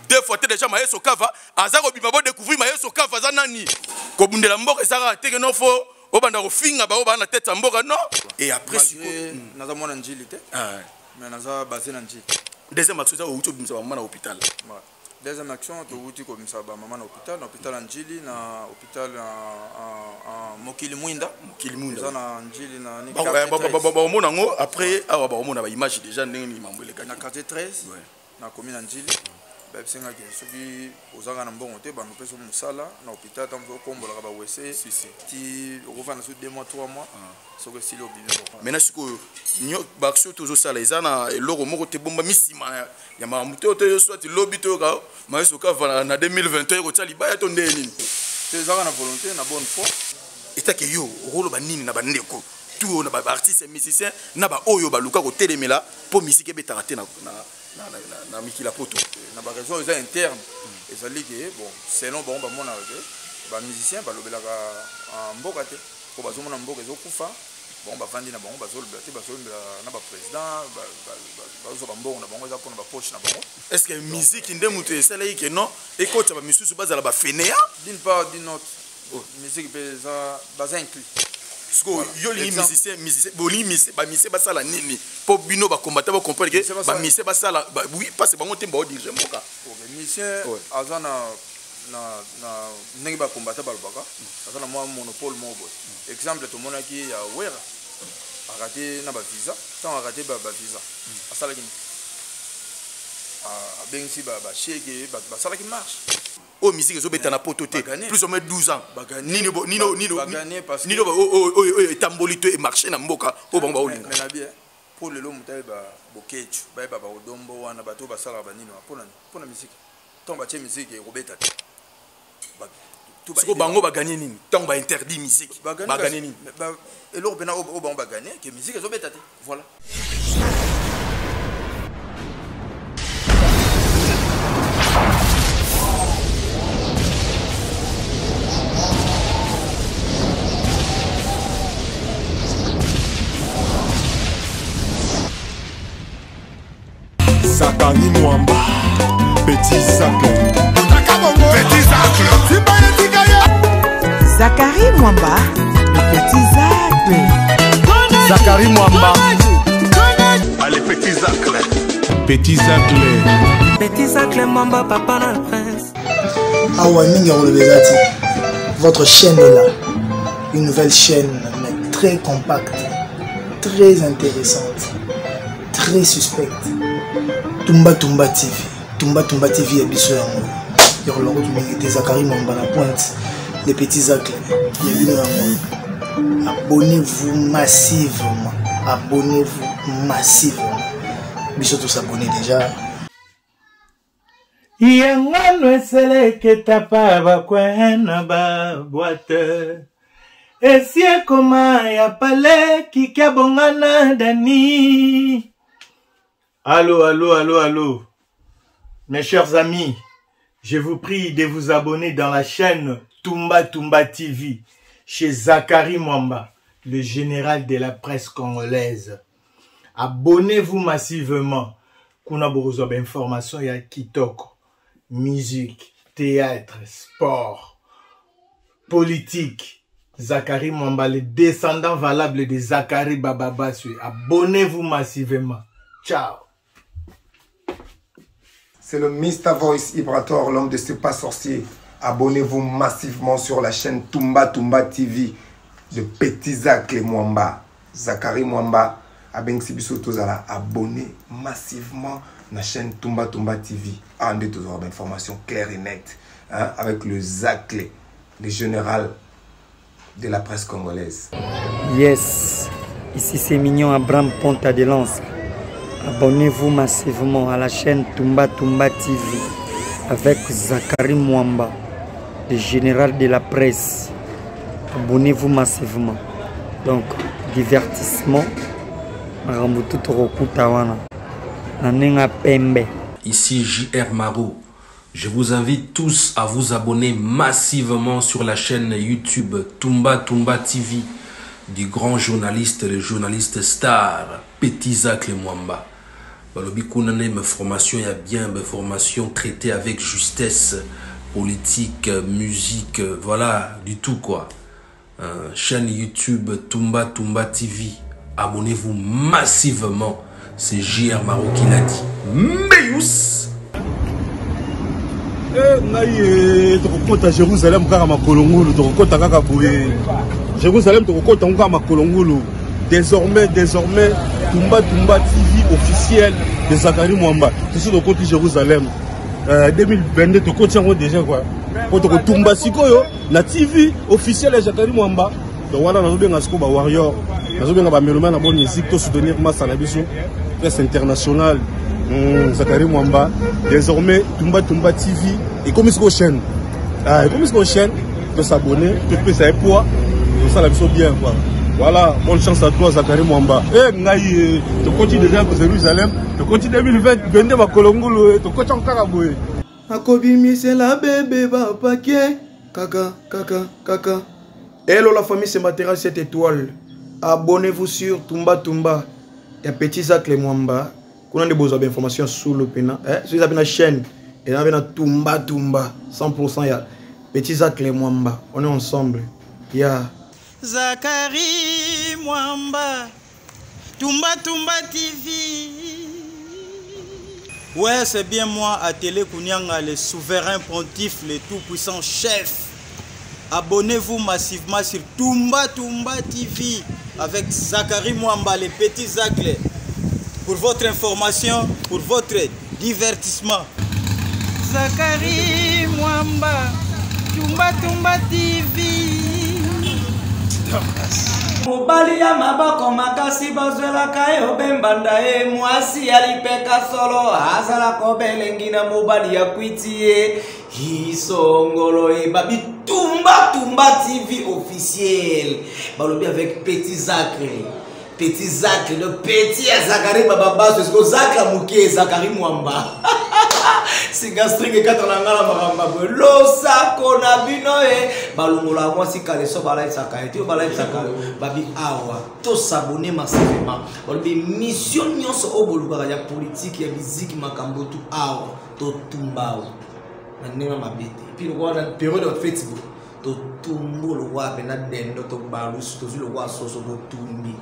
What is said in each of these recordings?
Deux fois te déjà Mayeso Kava aza kobima bo découvrir Mayeso Kava aza nani. Kobundela mboka ezaka te que non faut obanda kofinga bango baa na tete ya mboka non. Et après sikoyo hmm. naza mwana njili te. Ah. Mais naza basé na njili. Deuxième action eza outi obimisa ba na hôpital. Ouais. Deuxième action towuti kobimisa ba mama na hôpital na hôpital ya Njili na hôpital ya Mokili Mwinda. Mokili Mwinda. Eza na Njili na ni bakomona yango après awa bakomona ba image déjà ndenge nini mambo elekaki. Na quartier 13 na commune ya Njili bayebisi nga ke soki ozaka na mbongo te bando opesa mosala na hôpital ntango okombolaka ba wc ti okofanda so 2 mois 3 mois ah. soki esili obimi. Maintenant sikoyo baaction tozosala eza na eloko moko te bomba misima ya makambo te oyo soit lobi toyoka mayeso kava na 2021 ekotia libaya to ndenge nini? Te ezalaka na volonté na bonne foi. Etake yo okoloba nini na bandeko tu oyo na baartiste musicien na baoyo baluka kotelemela mpo misiki ebetaka te na mikila poto? Na baraison eza interne ezali ke bon selon bango bamonaka ke bamusicien balobelaka mboka te mpo bazomona mboka ezokufa, bango bavandi na bango bazolobela te, bazolobela na baprésident, bazozwa bambongo na bango eza mpona bapoche na bango. Est ce que musique nde moto esalaki ke non ekotisa bamisusu bazala bafeneya? D'une part, d'une autre, oh. Musique mpe eza baza inclus. Sikoyo yo olingi musicien, musicien bolingi bamusicien basala nini mpo bino bakombata bacomprendre ke bamusicien basala oui parce bango te baodirige mboka? Musicien aza na na na ndenge bakombata balobaka aza na mwa monopole moko boye. Exemple tomonaki ya Wera arate na bavisa, ntango arate bavisa asalaki nini? Abengisi basheke, bato basalaki marche. Oyo musique ezobeta na poto te plus ou moins 12 ans nini nini oyo etamboli to emarché na mboka oyo bango baolinga? Mpo lelo moto ayeba Bokecu, bayeba baodombo wana, bato oyo basalaka banini mpona musique, ntango batie musique ekobeta te. Siko bango baganye nini ntango bainterdit musique? Baganye nini? Eloko mpena oyo bango baganye ke musique ezobeta te, voilà. Zakari Mwamba, Petit Zacle. Petit Zacle. Zakari Mwamba, le Petit Zacle. Zakari Mwamba. Allez, Petit Zacle. Petit Zacle. Petit Zacle Mwamba, papa na prince. Awa mingi ya koloba eza te. Votre chaîne est là. Une nouvelle chaîne, mais très compacte, très intéressante, très suspecte. Tumba Tumba TV. Tumba Tumba TV ya biso yango. Ya kolongo mingi te Zakari Mwamba na pointe. Les petits actes. Ya bino yango. Abonnez-vous massivement. Abonnez-vous massivement. Biso tous abonnés déjà. Yangano eseleketa pa bakwe na ba boîte. Esi ekoma ya pale kiki abongana Dani. Allô, allô, allô, allô. Mes chers amis, je vous prie de vous abonner dans la chaîne Tumba Tumba TV chez Zakari Mwamba, le général de la presse congolaise. Abonnez-vous massivement. Kuna bokozwa ba information ya kitoko, musique, théâtre, sport, politique. Zakari Mwamba, le descendant valable de Zakari Bababaswe. Abonnez-vous massivement. Ciao. C'est le Mr Voice Ibrator, l'homme de ce pas sorcier. Abonnez-vous massivement sur la chaîne Tumba Tumba TV de Petit Zacle Mwamba. Zakari Mwamba, abengisi biso tozala abonné massivement na chaîne Tumba Tumba TV. Ah, nde tozala ba information claire et nette, hein, avec le Zacle, le général de la presse congolaise. Yes, ici c'est Mignon Abraham Ponta de Lance. Abonnez-vous massivement à la chaîne Tumba Tumba TV avec Zakari Mwamba, le général de la presse. Abonnez-vous massivement. Donc, divertissement, makambo tout tokokuta wana na ndenge ya pembe. Ici JR Maro. Je vous invite tous à vous abonner massivement sur la chaîne YouTube Tumba Tumba TV du grand journaliste, le journaliste star Petit Zacle Mwamba. Balobi kuna na information ya bien, information traitée avec justesse, politique, musique, voilà, du tout quoi. Euh, chaîne YouTube Tumba Tumba TV. Abonnez-vous massivement. C'est JR Maro qui l'a dit. Meyous! Eh, ngai eh, tokokota jérusalem kaka makolo ngulu tokokota kaka boye jérusalem tokokota ngo kaka makolo ngulu désormais désormais tumba tumba tv officiel de zakari mwamba tosi tokoti jérusalem 2022 euh, tokoti yango déjà quoi mpo tokotumba sikoyo na tv officiel ya zakari mwamba donc wana nazobenga sikoyo ba warrior nazobenga bameloma na bonne musique to soutenir masa na biso presse internationale mm, zakari mwamba désormais tumba tumba tv ekomi sikoyo chaîne ah, ekomi sikoyo chaîne tosabonne topesa ye poids tosala biso bien quoi voilà bonne chance à toi zakari mwamba e eh, ngai eh, tokoti déjà jérusalem tokoti 2020 22 makolo ngulu eh, tokoti yango kaka boye Nakobimisela bebe ba paquet kaka kaka kaka. Hello la famille, c'est Matera 7 étoiles. Abonnez-vous sur Tumba Tumba. Ya petit Zacle Mwamba. Kuna nde bozwa ba information sous le pena. Eh, soki eza na chaîne, eza na Tumba Tumba 100% ya petit Zacle Mwamba. On est ensemble. Ya yeah. Zacharie Mwamba Tumba Tumba TV. Ouais, c'est bien moi, Atélé Kounyanga, le souverain pontife, le tout-puissant chef. Abonnez-vous massivement sur Tumba Tumba TV avec Zachary Mwamba, les petits Zaclés. Pour votre information, pour votre divertissement. Zachary Mwamba, Tumba Tumba TV. Mobali ya maboko makasi bazwelaka ye obe mbanda ye mwasi ya lipeka solo azalaka obe elengi na mobali ya kwiti ye isongolo ye babi tumba tumba tv officiel balobi avec petit zacre petit zacle le petit ya zakari bababaso esiko zacle ya moke zakari mwamba singa string ekata na ngai na makambo boye losako na bino ye balongolaka mwasi kaleso balatisaka ye te oyo balatisaka yo babi awa tosabone massivement balobi mission nyonso oyo bolukaka ya politike ya miziki makambo tu awa totumba awa na ndenge mabe te epuis lokola na periode ya feti boye totumbu lokola mpena dendo tobalusi tozwi lokola soso totumbi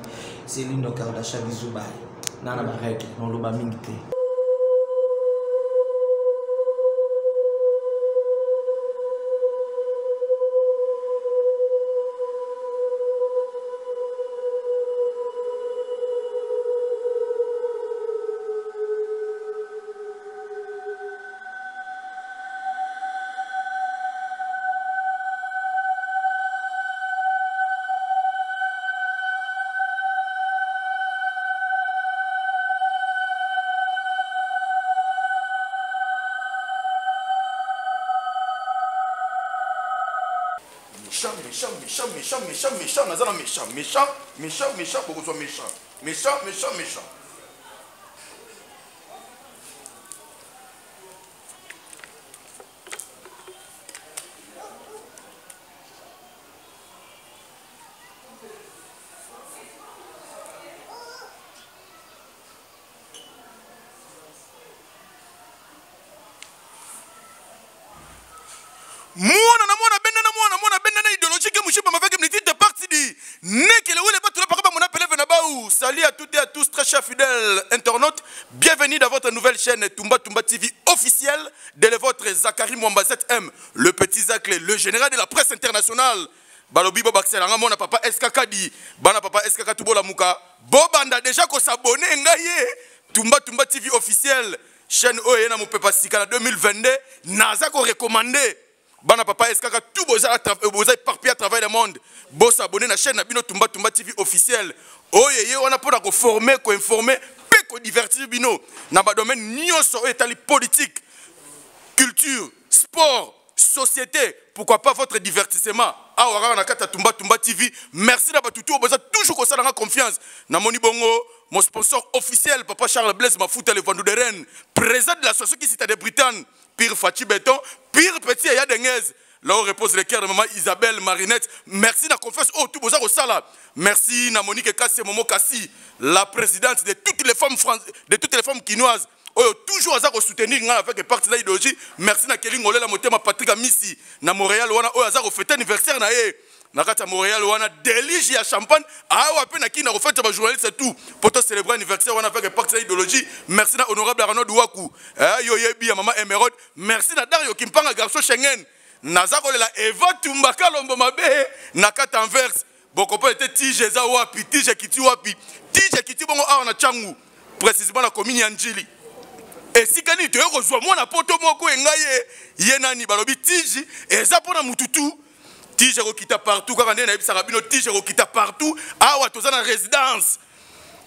selino kardasha bizu baye na na baregle noloba mingi te. Méchant, méchant, méchant, méchant, méchant, méchant, naza na méchant, méchant, méchant, méchant, bokozwa méchant, méchant, méchant, méchant. Mwana na mwana benda na mwana mwana benda na idéologie ke mushipa maveke mniti de parti di nekele wele batula pakaba mona peleve na baou. Salut à toutes et à tous, très chers fidèles internautes, bienvenue dans votre nouvelle chaîne Tumba Tumba TV officielle de votre Zachary Mwamba 7M, le petit Zacle, le général de la presse internationale. Balobi bobakisela nga mona papa SKK di bana papa SKK tubola muka bobanda déjà ko s'abonner ngai ye Tumba Tumba TV officielle chaîne oyo ye na mopepa sika na 2022 naza ko recommander bana papa SKK tout boza boza éparpillé à travers le monde bo s'abonner na chaîne na bino Tumba Tumba TV officielle oyo ye wana pona ko former ko informer pe ko divertir bino na ba domaine nyonso oyo etali politique, culture, sport, société, pourquoi pas votre divertissement. Awa kaka na kati ya Tumba Tumba TV. Merci na batu tout boza toujours kosala nga confiance. Namoni bongo mon sponsor officiel papa Charles Blaise Mafuta le Vandou de Rennes, président de l'association qui cite de Bretagne, Pire Fachi Béton, Pire Petit ya Dengez. Là où repose le cœur de maman Isabelle Marinette. Merci na confiance oyo tout boza kosala. Merci na Monique Kassi Momo Kassi, la présidente de toutes les femmes françaises, de toutes les femmes kinoises. Oyo toujours aza ko soutenir nga avec parti na idéologie. Merci na Kelly Ngolela Motema Patrick Amisi na Montréal wana oyo aza ko fêter anniversaire na ye. Na kati ya Montréal wana délige ya champagne awa pe na kina ko fêter ba journaliste tout pour to célébrer anniversaire wana avec parti na idéologie. Merci na honorable Arnaud Douakou. Eh, yo yebi ya maman Emeraude. Merci na Dario Kimpanga garçon Schengen. Naza kolela Eva Tumba Kalombo mabe na kati Anvers. Bokopo ete tige eza wapi, tige ekiti wapi, tige ekiti bongo awa na Tshangu, précisément na commune ya Ndjili. Esika nini toye kozwa mwana poto moko engai ye, ye nani balobi tige eza mpo na mutu tu. Tige ekokita partout kaka nde nayebisaka bino tige ekokita partout. Awa toza na résidence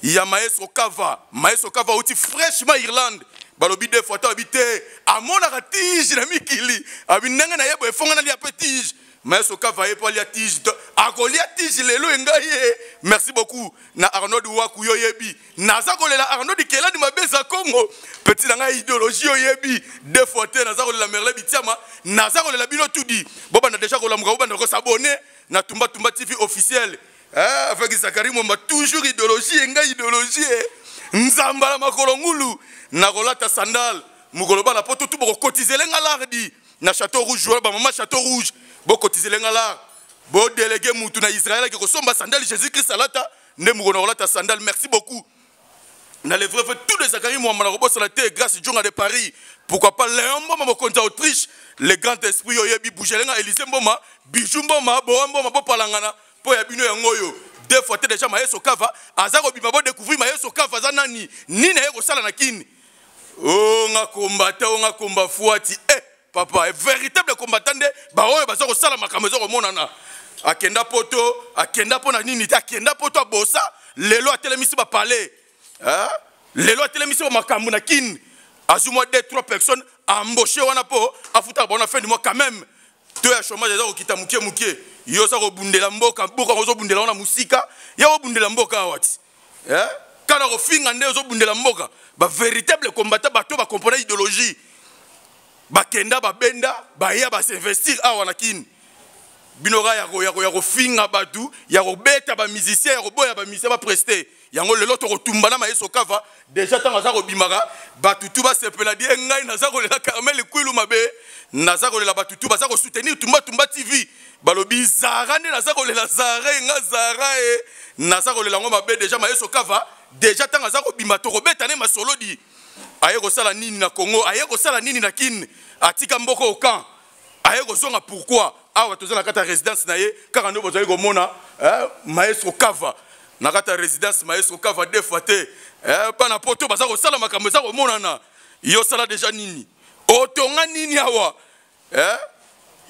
ya Maestro Kava. Maestro Kava auti fraîchement Irlande. Balobi deux fois balobi te amonaka tige na mikili abi ndenge na ye boye efonga nalia mpe tige. Maestro Kava ye mpo alia tige to akolia tige lelo engai ye. Merci beaucoup na Arnaud Waku yo yebi. Naza kolela Arnaud Kelani mabeza Congo. Petit na ngai idéologie yo yebi. Deux fois te naza kolela Merle Bitiama. Naza kolela bino tudi. Bobanda déjà kolamuka bobanda ko s'abonner na Tumba Tumba TV officiel. Eh, avec Zacharie Mwamba toujours idéologie enga idéologie eh. Nzamba la makolo ngulu nakolata sandale mokolo bana poto tu bokokotize lenga lardi na château rouge wana bamama château rouge bokotize lenga lar bodelege mutu na Israël ake kosomba sandale Jésus Christ alata nde mokolo nakolata sandale. Merci beaucoup na le vrai vrai tout de Zacharie Mwamba na kobosana te grâce Djonga de Paris, pourquoi pas Léon Mboma mokonzi ya Autriche, le grand esprit oyebi bougelenga Élysée Mboma Bijou Mboma Boa Mboma bopalangana po ya bino yango oyo. Deux fois te déjà Maestro Kava aza kobima bo découvrir Maestro Kava aza nani nini aye kosala na kini. Oh nga combattant, oh nga combat fuati. Eh papa, véritable combattant nde ba oyo baza kosala makambo eza komonana. Akenda poto, akenda po na nini te, akenda poto abosa, lelo atelemisi ba palais. Hein? Lelo atelemisi ba makambo na kini. Azwi mwa 2 3 personnes embauché wana po afuta ba na fin du mois quand même. To ya chômage eza kokita moke moke. Yo oza kobundela mboka, mboka yango ozobundela wana mosika, ya kobundela mboka awa ti. Hein? Kana kofinga nde ozobundela mboka. Ba véritable combattant bato ba comprendre idéologie. Bakenda babenda, baya ba s'investir awa na kini. Bino ka ya ko, ya ko, ya kofinga batu, ya kobeta ba musiciens, ya koboya ba musiciens ba prester. Yango lelo tokotumba na Maestro Kava déjà ntango aza kobimaka bato tu basepela die ngai naza kolela Carmel Kwilu mabe, naza kolela bato tu baza kosoutenir Tumba Tumba TV. Balobi Zara nde naza kolela Zara enga Zara e naza kolela ngo mabe déjà Maestro Kava déjà ntango aza kobima tokobeta ne masolo di. Aye kosala nini na Congo, aye kosala nini na Kin, atika mboka au camp. Aye kozonga pourquoi? Awa toza na kati ya résidence na ye kaka nde bozali komona, eh, Maestro Kava na kati ya résidence Maestro Kava deux fois te, eh, bana poto baza kosala makambo eza komonana. Yo sala déjà nini? Otonga nini awa? Eh?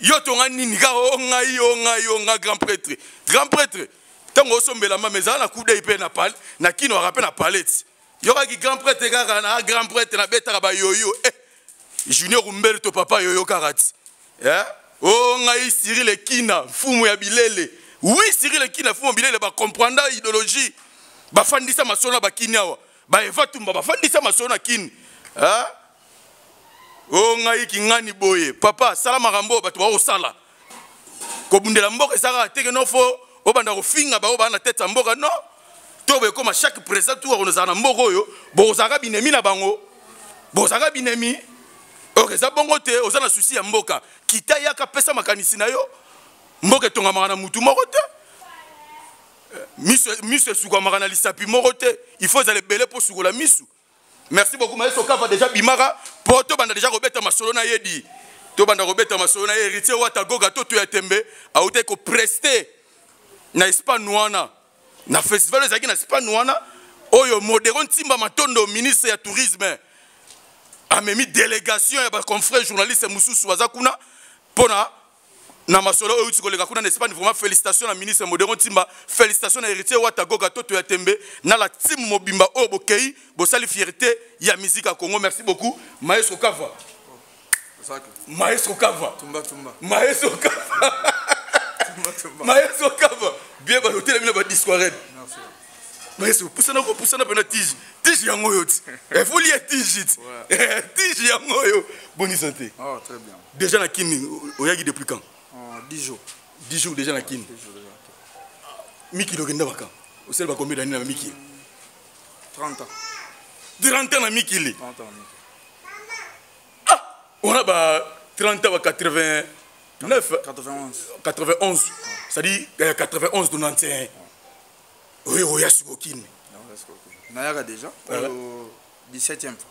Yo tonga nini ka o ngai o ngai o nga grand prêtre. Grand prêtre tango osombela mama ezala na coup d'œil pe na pal na kino arape na palette. Yokaki grand prêtre kaka na grand prêtre na betaka ba yoyo. Eh, Junior Umberto papa yoyo karati. Eh? Oh ngai Cyril Ekina mfumu ya bilele. Oui Cyril Ekina mfumu ya bilele ba comprendre idéologie. Ba fandisa masolo ba kini awa. Ba Eva Tumba ba fandisa masolo na kini. Eh? Oh ngai kingani boye. Papa sala makambo bato ba osala. Kobundela mboka ezaka te ke no fo obanda kofinga ba oba na tête ya mboka non. To be koma chaque président tout akozala na mboka oyo bozaka binemi na bango. Bozaka binemi. Or eza bongo te, oza na souci ya mboka. Kita yaka pesa makanisi na yo. Mboka etongamaka na mutu moko te. Miso, miso esukamaka na lisapi moko te. Il faut ezala ebele po sukola miso. Merci beaucoup Maestro Kava déjà bimaka po to banda déjà kobeta masolo na yedi. To banda kobeta masolo na ye héritier Wata Goga to to ya tembe aute ko prester na Espagne wana. Na festival ezalaki na Espagne wana oyo Modero Ntimba Matondo ministre ya tourisme amemi délégation ya ba confrères journalistes mosusu baza kuna pona na masolo oyo euti koleka kuna na Espagne. Vraiment félicitations na ministre Modero Ntimba, félicitations na héritier Wata Goga Toto ya Tembe na la team mobimba oyo bokei bosali fierté ya musique ya Congo. Merci beaucoup Maestro Kava. Maestro Kava. Tumba tumba. Maestro Kava. Tumba tumba. Maestro Kava. Bien ba hôtel mina ba discours. Merci. Maestro pusana ko pusana pena tige. Tige yango yo ti. Il faut lier tige. Ouais. Tige yango yo. Bonne santé. Oh très bien. Déjà na Kini oyaki depuis quand? 10 jours. 10 jours déjà na Kin. Mikili okenda baka osali ba combien d'années na mikili? 30 ans. 30 ans na mikili. 30 ans na mikili. Ah, wana ba 30 ans ba 89 91. 91. C'est-à-dire 91 91. Oyo oya sikoyo Kin. Nayaka déjà. Oyo 17e fois.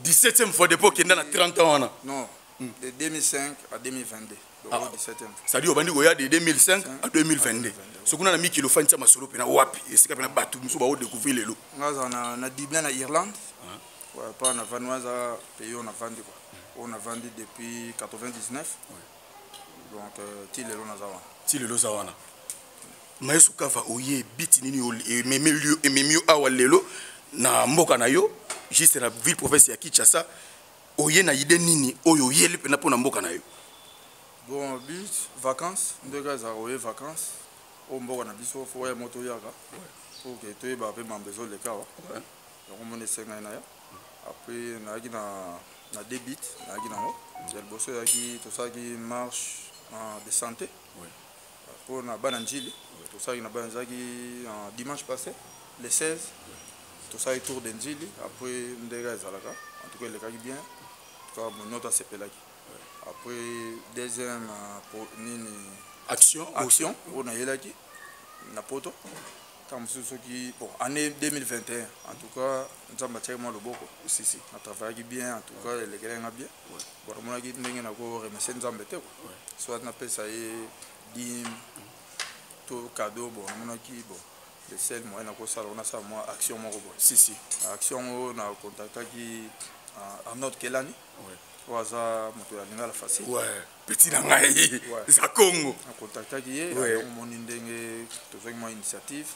17e fois depuis okenda na 30 ans wana. Non, de 2005 à 2022. Donc, ah, 17e fois. C'est-à-dire obandi koya de 2005 à 2022. Soki kuna na mikili ofandisa masolo mpena wapi esika mpena bato mosusu baodécouvrir lelo? Nga azala na Dublin, na Irlande. Ouais, pas na vandi wana, eza pays oyo navandi quoi. Oyo navandi depuis 99. Donc ti lelo naza wana. Ti lelo oza wana. Mayesu Kava, oye biti nini ememi yo awa lelo na mboka na yo, juste na ville province ya Kinshasa? Oye na idée nini oyo oyeli mpena mpo na mboka na yo? Bon, but vacances ndenge ezalaka, oye vacances oyo mboka na biso, fo oya moto oyaka pour que toyeba mpe mambo ezoleka awa. Yango moni esengai na ya. Après nayaki na deux bits nayaki nango. Ya liboso eyaki tosalaki marche de santé mpo na bana Njili. Tosalaki na bana, ezalaki dimanche passé, le 16. Tosalaki tour de Njili. Après ndenge ezalaka, en tout cas elekaki bien, en tout cas monoto asepelaki. Après deuxième nini action. Action oyo nayelaki na Poto, ntango mosusu soki bon année 2021, en tout cas Nzambe atiaki mwa loboko. Si, si. Natravaillaki bien, en tout cas elekelaki nga bien. Bon, namonaki ndenge nako remercier Nzambe te quoi, soit napesa ye dîme to cadeau. Bon, namonaki bon, le seul moyen nakosala, nasala mwa action moko boye. Si, si. Action oyo na contactaki Arnold Kelani, oyo aza moto ya Lingala Facile. Ouais, petit na ngai za Congo. Nacontactaki ye. Omoni ndenge tozwaki mwa initiative,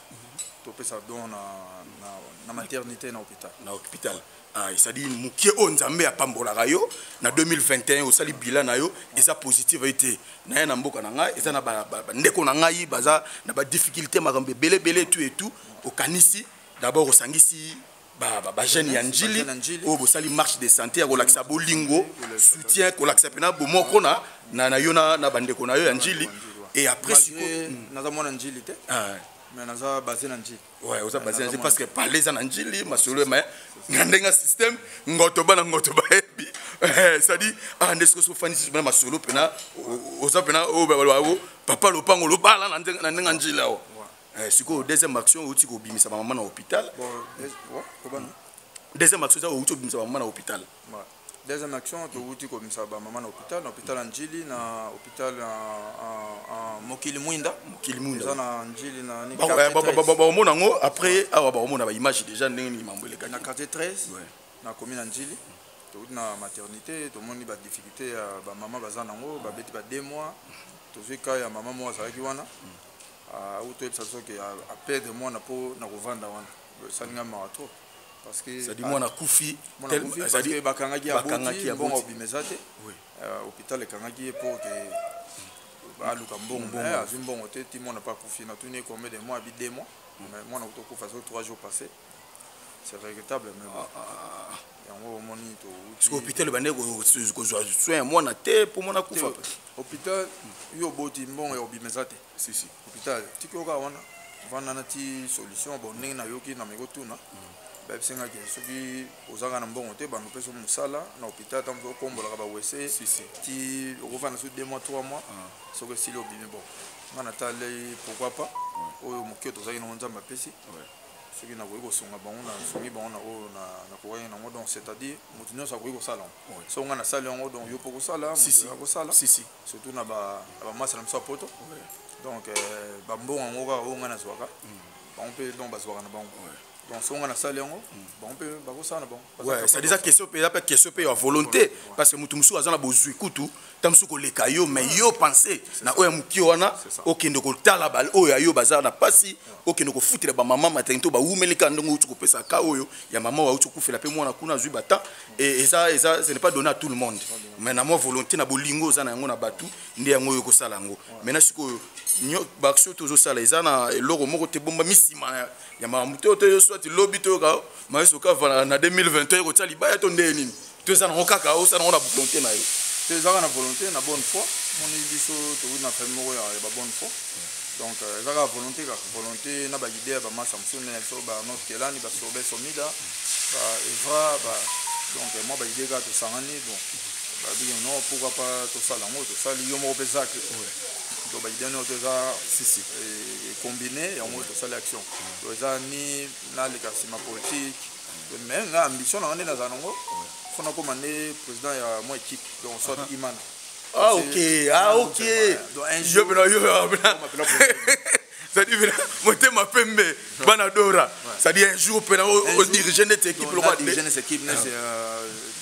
topesa don na maternité, na hôpital. Na hôpital. Ah, c'est-à-dire mokie oyo Nzambe apambolaka yo na 2021, osali bilan na yo, eza positive ete naye na mboka na ngai, eza na bandeko na ngai baza na badifficulté, makambo ebelebele, tout et tout. Okanisi d'abord osangisi bajeune ya Njili oyo bosali marche de santé ya kolakisa bolingo, soutien, kolakisa mpena bomoko na yo na bandeko na yo ya Njili. Et après sikoyo naza mwana Njili te, mais naza basé na Njili. Ouais, oza basé na Njili parce que parler eza na Njili, masolo mais na ndenge système ngoto bana ngoto bayebi, c'est-à-dire ah nde soki ofandisi mpena masolo mpena oza mpena oyo balobako papa lopango lobala na ndenge Njili awa. Sikoyo deuxième action, outi kobimisa bamama na hôpital. Deuxième action eza outi kobimisa bamama na hôpital. Deuxième action, touti kobimisa bamama na hôpital, na hôpital ya Njili, na hôpital Mokili Mwinda. Mokili Mwinda. Eza na Njili na Baomona yango après awa, baomona baimage déjà ndenge nini mambo elekaki. Na quartier 13, na commune ya Njili. Touti na maternité, tomoni badifficulté ya bamama baza nango, babeti ba 2 mois. Tozwi ka ya mama moko azalaki wana, auti toyebisa biso ke aperdre mwana mpo na kovanda wana. Esalinga mawa trop parce que c'est-à-dire mwana akufi. Parce que bakangaki, aboti, mbongo obima eza te. Hôpital ekangaki ye mpo ke aluka mbongo, azwi mbongo te ti mwana mpe akufi. Natuni ye combien de mois, abi 2 mois, mais mwana kutokufa soki 3 jours passé. C'est regrettable, mais bon, yango omoni. Parce que hôpital ebandeki kozwa soin ya mwana te mpo mwana akufa. Hôpital, yo oboti, mbongo ya obima eza te. Si, si. Hôpital tiki oyo kaka wana, vanda na ti solution. Bon, ndenge nayoki na meko tuna, bayebisengaki soki ozaka na mbongo te, bando mpe so mosala na hôpital, ntango okombolaka bawese ti okovanda so 2 mois, 3 mois, soki esili obimi. Bon, nga natali pourquoi pas oyo moke tozalaki nango, Nzambe apesi, soki nakoki kosunga bango, nasungi bango na oyo nakokaki nango. Donc c'est-à-dire moto nyonso akoki kosala yango. So nga nasali yango, donc yo mpo kosala, moto akosala, surtout na bamasa na biso ya Poto. Donc bambongo yango kaka oyo nga nazwaka, bango mpe donc bazwaka na bango. Donc so nga nasali yango, bango mpe bakosala na bango. Ouais, c'est déjà question mpe, eza mpe question mpe ya volonté, parce que moto mosusu aza na bozwi kutu ta mosusu koleka yo, mais yo pense na oyo ya mokie wana, okende kotala oyo ya yo baza na pasi, okende kofutela bamama maternité oyo bawumeli kaka ndenge outi kopesa ka oyo ya mama oyo auti kokufela mpe mwana kuna azwi bata. Eza ce n'est pas donné à tout le monde, mais na mwa volonté, na bolingo oza na yango na bato, nde yango oyo kosala yango. Maintenant sikoyo baaction tozosala eza na eloko moko te bombami nsima ya makambo te, oyo soit lobi toyoka Mayeso Kava na 2021 kotia libaya to ndenge nini, to eza nango kaka osala nango na volonté na yo? Te, ezaka na volonté, na bonne foi. Moni biso towuti na famille moko ya babonne foi. Donc eza kaka volonté, kaka volonté na baidée ya bamasa mosusu nde na biso, baarnaud Kelani, basobe Somida, baevra ba. Donc mwa baidée kaka tosangani. Bon, babiki non, pourquoi pas tosala yango, tosali yo moko mpe Zak. Donc baidée nyonso eza combiné, yango tosali action. Donc eza ni naleka nsima politique, mais nga ambition na nga nde nazala nango, fo nakóma nde président ya mwa équipe, donc soit Imana. Ah ok, ah ok. Yo pena, yo pena, c'est-à-dire pena motema pembe bana Dora, c'est-à-dire un jour pena odirige neti équipe lokwa, dirige neti équipe neti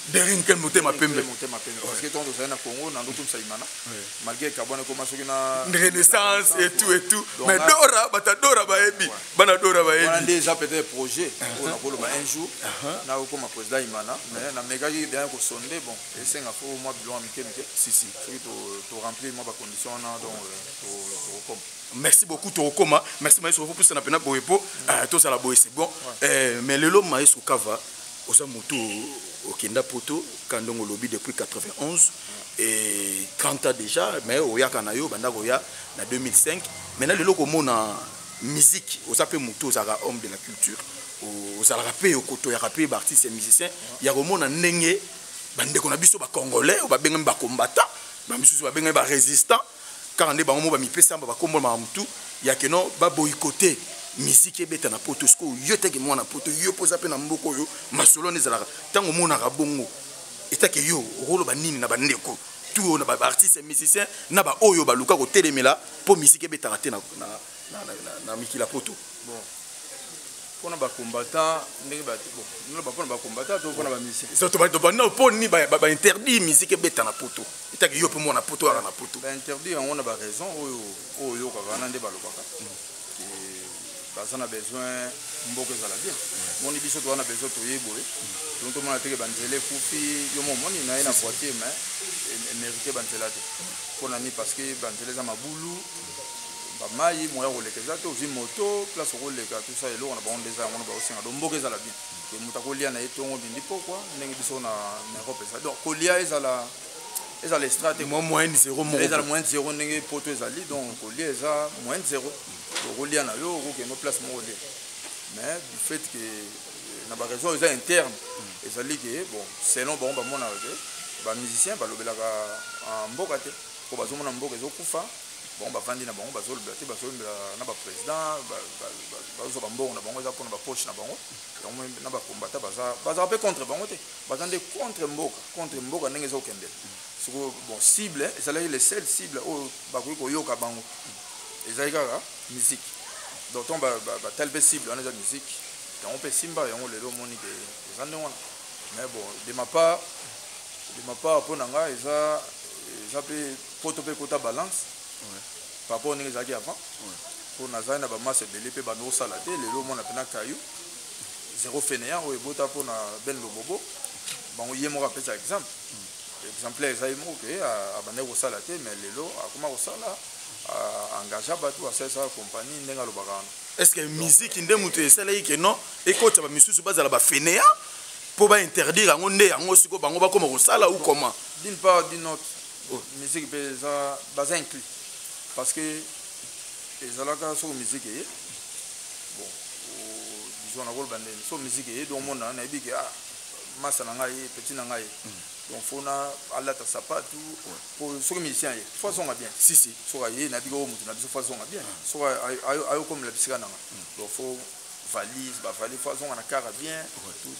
Dering kel motema pembe. Motema pembe, parce que tant tozali na Congo na ndokumisa Imana, malgré kabwana ekoma soki na Renaissance et tout et tout, mais Dora, bata Dora bayebi, bana Dora bayebi. Wana nde eza peut-être projet oyo nakoloba un jour nakokoma président Imana, mais namekaki bien kosonde. Bon, esenga fo mwa biloko ya mike mike. Si si. Soki toremplir mwa bacondition wana, donc tokokoma. Merci beaucoup, tokokoma. Merci maestro. Fopusana mpena boye po tozala boye, c'est bon. Mais lelo, maestro Kava, oza motu okenda poto ka ndongo olobi depuis 91 et 30 ans déjà, mais oyaka na yo banda koya na 2005. Maintenant lelo komona musique, oza mpe motu ozalaka homme de la culture, ozalaka mpe okotoyaka mpe baartiste ya musicien, ya komona ndenge bandeko na biso bacongolais oyo babengami bacombattant, bamisusu babengami barésistant, kaka nde bango mo bamipesa bakombo na motu ya keno baboycotter musique ebeta na poto. Sikoyo yo teke mwana poto, yo mpo oza mpe na mboka oyo masolo wana ezalaka, ntango omonaka bongo, etake yo okoloba nini na bandeko tu oyo, na baartiste musicien, na baoyo baluka kotelemela mpo musique ebetaka te na mikili ya poto? Bon, mpona bacombattant ndenge bon, mpona bacombattant to mpona bamusicien? Mpo nini bainterdit musique ebeta na poto, etake yo mpe mwana poto oyaka na poto? Bainterdit yango na baraison oyo oyo oyokaka wana nde balobaka baza na besoin mboka ezala bien. Moni biso toza na besoin toye boye, donc tomona teke banzela ekufi. Yo mo omoni na ye na voiture, mais emérite banzela te. Mpona nini? Parce que banzela eza mabulu, bamai, moya koleka eza te. Ozwi moto, place okoleka, tout ça. Eloko na bango nde eza yango na baosenga. Donc mboka ezala bien, ke moto akolia na ye ntongo bindi pokwa ndenge biso na Europe ezali. Donc kolia ezala extra te. Mwa moyenne zéro moko. Ezala moyenne zéro ndenge poto ezali. Donc kolia eza moyenne zéro, okolia na yo, okokende place moko olia. Mais du fait que na baraison eza interne, ezali ke bon, selon bango bamonaka ke bamusicien balobelaka mboka te, po bazomona mboka ezokufa. Bango bavandi na bango, bazolobela te, bazolobela na baprésident, bazozwa bambongo na bango, eza mpona bapoche na bango. Yango na bacombattant bazala mpe contre bango te, baza nde contre mboka, contre mboka ndenge ezokendela siko. Bon, cible ezalaki, le seul cible oyo bakoki koyoka bango ezalaki kaka musique. Donc ntongo batali mpe cible wana eza musique, yango mpe simba yango. Lelo omoni ke eza ndenge wana. Mais bon, de ma part, mpo na ngai eza mpe poto mpe ekota balance par rapport ndenge ezalaki avant, mpo nazali na bamasa ebele mpe bando kosala te. Lelo omona mpena kayu zéro fainéant oyo ebota mpona Ben Lobobo. Bango ye moko apesa exemple, exemplaire eza ye moko ke abandaki kosala te, mais lelo akoma kosala, engage bato, asalisa compagnie ndenge alobaka wana. Est ce que musique nde moto esalaki ke non, ekotisa bamisusu bazala bafainéant mpo bainterdire yango, nde yango sikoyo bango bakoma kosala ou comment? D'une part, d'une autre, musique mpe eza, baza inclus, parce que ezalaka soki musique eye, bon, disons nakoloba ndeni, so musique eye, donc mona nayebi ke ah, masa na ngai, petit na ngai, donc fo na alata sapatu, po soki musicien ye fo azonga bien. Si si. Soki aye, nayebi koko motu na biso fo azonga bien. Soki ayokomela bisika nanga, donc fo valise, bavalise, fo azonga na kara bien,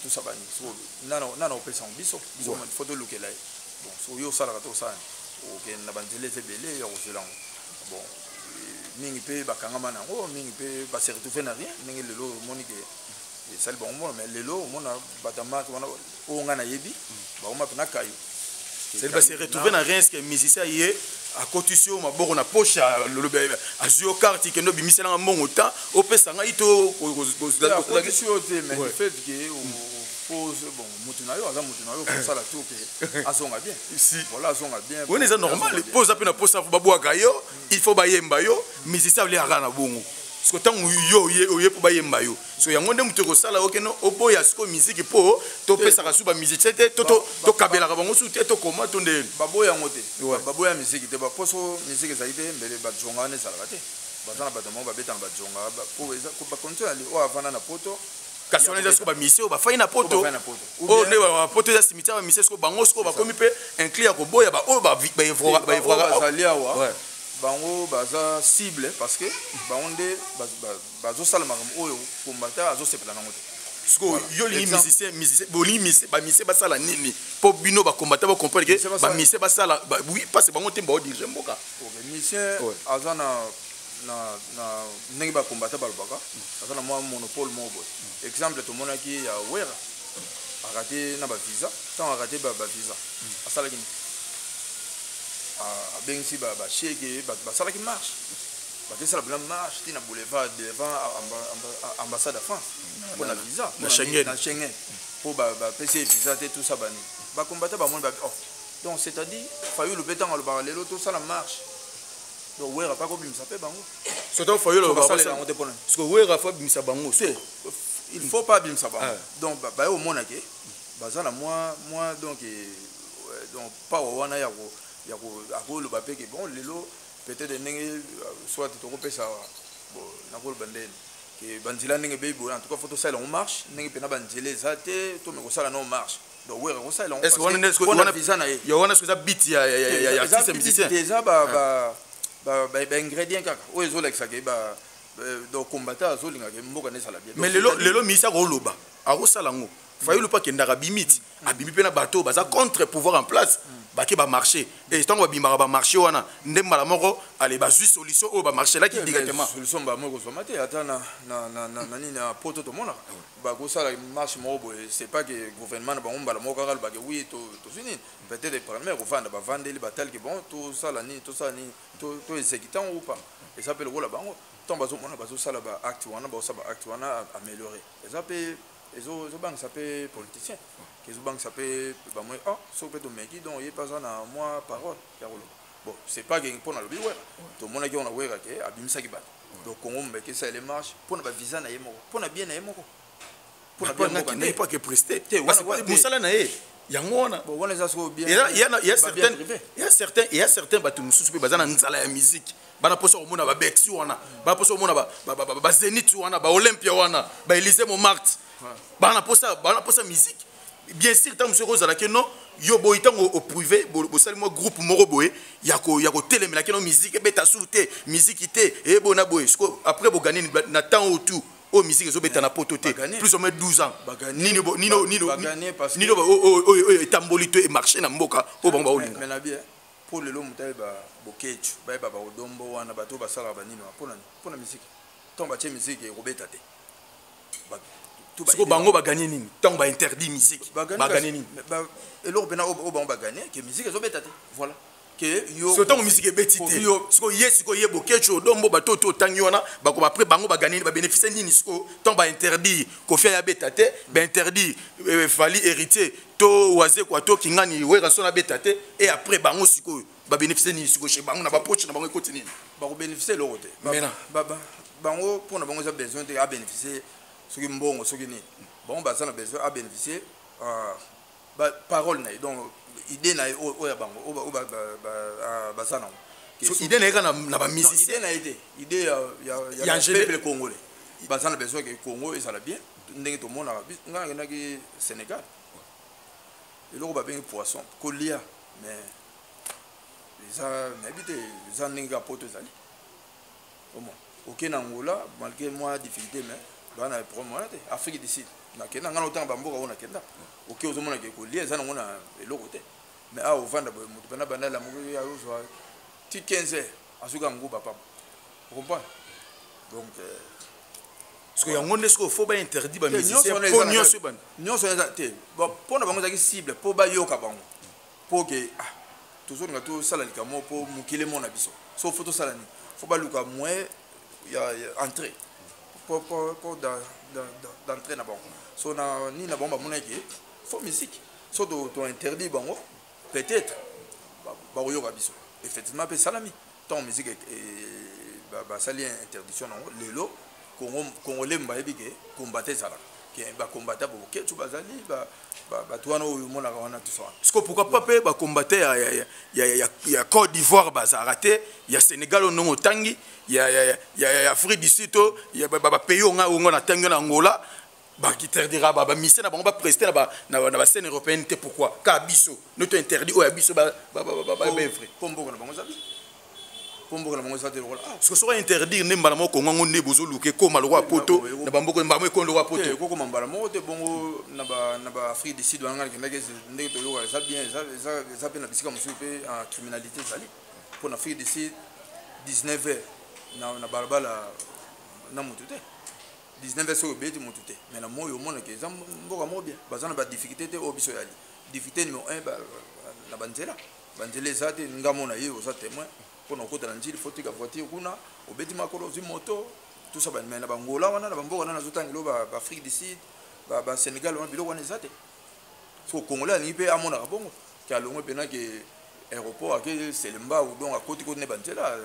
tout ça. Bani so nana opesa yango biso, biso fo tolukela ye. Bon, so yo osalaka te, osala okende na banzela eza ebele ya kozwela yango. Bon, mingi mpe bakangama na yango, mingi mpe base retrouve na rien ndenge lelo omoni ke esali bango mona. Mais lelo omona bato ya marke wana oyo ngai nayebi bakoma mpena kayo. C'est base retrouve na rien, ce que musicien ye akotisi yo maboko na poche, lolobi azwi yo carte, kende obimiselanga mbongo ta opesa ngai to. Akotisi yo te, mais du fait ke po bon, motu na yo aza motu na yo, kosala to ke azonga bien. Si. Voilà, azonga bien. Wana eza normal, mpo oza mpe na posa babwaka yo, il faut bayemba yo. Musicien aliaka na bongo. Siko ntango yo oye mpo bayemba yo, so yango nde moto ekosala okeno oboya sikoyo miziki mpo topesaka su bamusicien te, tokabelaka bango su te, tokoma to nde. Baboya yango te, baboya miziki te. Baposo miziki ezali te, mbele bajonga wana ezalaka te. Baza na bato moko babeta na bajonga po bakondition ya oyo avanda na poto. Kasi wana eza sikoyo bamisie oyo bafai na poto, oyo nde bapoto eza cimetière bamisie. Sikoyo bango sikoyo bakomi mpe inclus ya koboya baoyo baevraka. Bazali awa, bango baza cible parce que bango nde bazosala makambo oyo combattant azosepela nango te. Sikoyo yo olingi musicien, musicien, bolingi bamisie basala nini mpo bino bacombattant bocomprendre ke bamisie basala? Oui, parce bango te baodirige mboka. Musicien aza na ndenge bacombattant balobaka, aza na mwa monopole moko boye. Exemple tomonaki ya Wera, arate na bavisa. Ntango arate bavisa, asalaki nini? Abengisi basheke, bato basalaki marche, bakesala mpena marche ti na boulevard devant ambassade ya France mpo na visa. Na Schengen. Na Schengen, mpo bapesi ye visa te. Tout ça, bani bacombattant bamoni babi, oh, donc c'est à dire Fayulu mpe ntango alobaka lelo tosala marche, donc Wera mpe akobimisa mpe bango. Surtout Fayulu. Basalela yango te mpona parce que Wera faut abimisa bango. Te, il faut pas abimisa bango. Donc baye omona ke baza na mwa donc power wana ya akoloba mpe ke bon, lelo peut-être ndenge soit tokopesa, bon, nakoloba ndeni ke banzela ndenge ebei boye, en tout cas faut tosala yango marche ndenge mpena banzela eza te, tome kosala nao marche. Donc Wera kosala yango visa na ye. Ya wana soki eza bit ya artiste musicien. Eza baingrédient kaka oyo ezolakisaka donc combattant azolingaka mboka nde ezala bien. Mais lelo ministre akoloba, akosala yango. Fayulu mpe akendaka, abimi ti abimi mpe na bato oyo baza contre pouvoir en place, bake bamarché. E ntango babimaka bamarché wana nde mbala moko ale bazwi solution oyo bamarchelaki directement. Solution bamoko kozwama te. Ata na nini, na poto tomonaka bakosala marche moko boye, c'est pas que gouvernement na bango mbala moko kaka alobake oui, tozwi nini. Peut-être parlement ekovanda, bavandeli, bataliki, bon, tosala nini, tosala nini, toexécute yango ou pas. Eza mpe lokola bango ntango bazomona bazosala baacte wana, bazosala baacte wana amélioré, eza mpe ezobangisa mpe politicien, ezobangisa mpe bamoi, oh, soki mpe tomeki, donc ye mpe aza na mwa parole ya koloba. Bon, c'est pas ke mpo nalobi Wera, tomonaki yango na Wera ke abimisaki bato. Donc Congo mobeki esalele marche mpo na bavisa na ye moko, mpo na bien na ye moko. Mpo ake preste mosala na ye yango wana. Wana eza sikoyo bien. Ya certain bato mosusu mpe baza na nzala ya musique, bana mposa komona babexi wana, bana mposa komona bazénith wana, baolympia wana, baélysée Montmartre, bana mposa musique. Bien sûr, ntango mosusu ekozalaki no yo boye, ntango oprivé bosali mwa groupe moko boye ya kotelemelaki no musique ebeta su te, musique te eyebona boye. Siko après bogani na temps oyo tout oyo musique ezobeta na poto te, plus ou moins 12 ans, nini nini oyo etamboli to emarché na mboka oyo bango baolinga? Mpo lelo moto ayeba Bokecu, bayeba baodombo wana, bato oyo basalaka banini mpona musique, ntango batie musique ekobeta te. Siko bango baganye nini ntango bainterdit musique? Baganye nini? Eloko mpena oyo bango baganye ke musique ezobeta te, voilà. Ke yo ntango musique ebeti te, siko ye, siko ye Bokecu, Odombo, bato oyo otangi wana bako, après bango baganye nini? Babénéficie nini siko ntango bainterdire Kofi ayabeta te, bainterdire Fally, Héritier to Wazekwa to Kingani, Werrason abeta te? Et après bango sikoyo babénéficie nini sikoyo chez bango, na bapoche na bango ekoti nini? Bakobénéficie eloko te. Bango, mpona bango eza besoin te abénéficie soki mbongo soki nini. Bango baza na besoin abénéficie parole na ye, donc idée na ye oyo ya bango oyo baza nango. Idée na ye kaka na bamusicien? Idée na ye te, idée ya peuple congolais. Baza na besoin ke Congo ezala bien. Ndenge tomonaka, ngai nakendaki Sénégal, eloko babengi poisson kolia, mais eza, nayebi te, eza ndenge kaka poto ezali. Omo oke na Angola, malgré mwa difficulté, mais baa na problème wana te. Afrique du Sud nakenda, ngai na otanga bamboka oyo nakenda, oke ozomona ke kolia eza nango na eloko te. Mais awa ovanda boye, moto mpena banda lamuki, ozwa ti 15 heures, azuka nguba papa, ocomprendre? Donc Parce que yango nde sikoyo faut bainterdit bamusicien mpo nyonso ebanda. Nyonso eza te mpo na bango, ezalaki cible mpo bayoka bango, mpo ke ah, tozolinga tosala likambo mpo mokili emona biso. So faut tosala nini? Faut baluka moyen ya entrée, po d'entrée na bango. So na nini na bango, bamonaki faut musique. So tointerdit bango, peut-être bakoyoka biso. Effectivement mpe esalami ntango musique. Basali interdiction nango lelo. Congolais bayebi ke combattant ezalaka, ke bacombattant boketu bazali bato wana oyo omonaka wana, tout ça wana. Parce que pourquoi pas mpe bacombattant ya Côte d'Ivoire bazalaka te, ya Sénégal oyo ndongo otangi, ya Afrique du Sud to bapays oyo ngai ongo natangi na Angola, bainterdira bamusiciens na bango baprester na bascène européenne te? Pourquoi kaka biso no to interdit oyo ya biso baœuvre? Mpo mboka na bango eza bien, mpo mboka na bango eza te lokola ah. Parce que soki interdire nde mbala moko Kongo yango nde bozoluka ekóma lokola Poto, na bamboka mbala moko ekóma lokola Poto. Ekokoma mbala moko te bongo. Na baAfrique du Sud wana ngai nakendaki, ndenge toyoka eza bien, eza mpe na bisika mosusu mpe criminalité ezali. Mpo na Afrique du Sud, 19 heures na balabala na motu te, 19 heures soki obeti motu te. Mais na moi omonaka eza mboka moko bien, baza na badifficulté te oyo biso yali. Difficulté numéro 1 na banzela, banzela eza te. Nga mona ye oza témoin, mpona okota na Njili faut tika voiture kuna, obeti makolo, ozwi moto, tout ça. Mais na bangola wana, na bamboka wana nazotangela, baAfrique du Sud, baSénégal wana, biloko wana eza te. So Congolais alingi mpe amonaka bongo ke alongwe mpena ke aéroport ake Selembao, donc akoti koti ne banzela,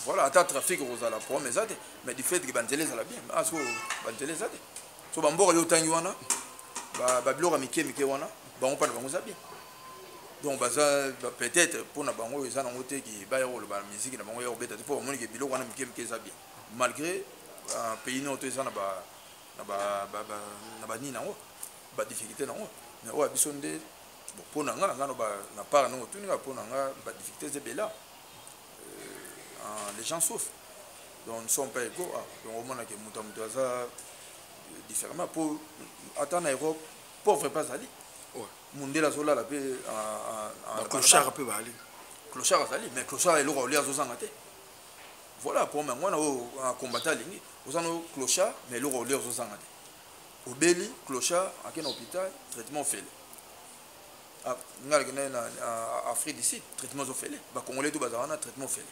voilà, ata trafic ekozala, problème eza te. Mais du fait ke banzela ezala bien, ah, so banzela eza te. So bamboka yo otangi wana, babiloko ya mike mike wana, bango mpa na bango eza bien. Donc baza peut-être mpona bango oyo eza nango te ke baya koloba na musique na bango ya kobeta te, mpo bamoni ke biloko wana mike mike eza bien, malgré pays nord to eza na na banini nango, badifficulté nango. Mais oyo ya biso nde, mpo na nga na part nango otuninga, mpo na nga badifficulté eza ebela. Les gens souffrent, donc nous ne sommes pas égaux. Ah, donc omonake moto ya moto aza différemment, mpo ata na Europe pauvre mpe azali, mundele azolala mpe. Baclochard mpe baali. Clochard azali, mais clochard eloko olia azozanga te. Voilà, po yango wana oyo combattant alingi, oza no clochard mais eloko olia ozozanga te. Obeli, clochard ake na hôpital, traitement ofele. Ngai nakende na Afrique du Sud, traitement ezofele. Bacongolais to baza wana, traitement ofele.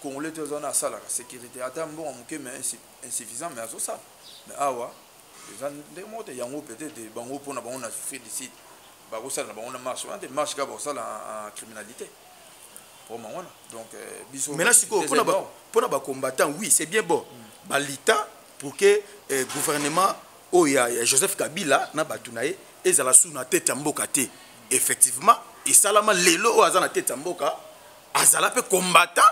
Congolais to aza wana, asalaka sécurité, ata mbongo moke mais insuffisant, mais azosala. Mais awa eza ndenge moko te. Yango peut-être bango, mpona bango na Afrique du Sud bakosala na bango na marche wana te, marche kaka bakosala en criminalité vraiment wana. Donc biso Maintenant sikoyo, mpona bacombattant, oui, c'est bien bon, balita pour que gouvernement oyo ya Joseph Kabila na bato na ye ezala su na tete ya mboka te. Effectivement esalama. Lelo oyo aza na tete ya mboka azala mpe combattant.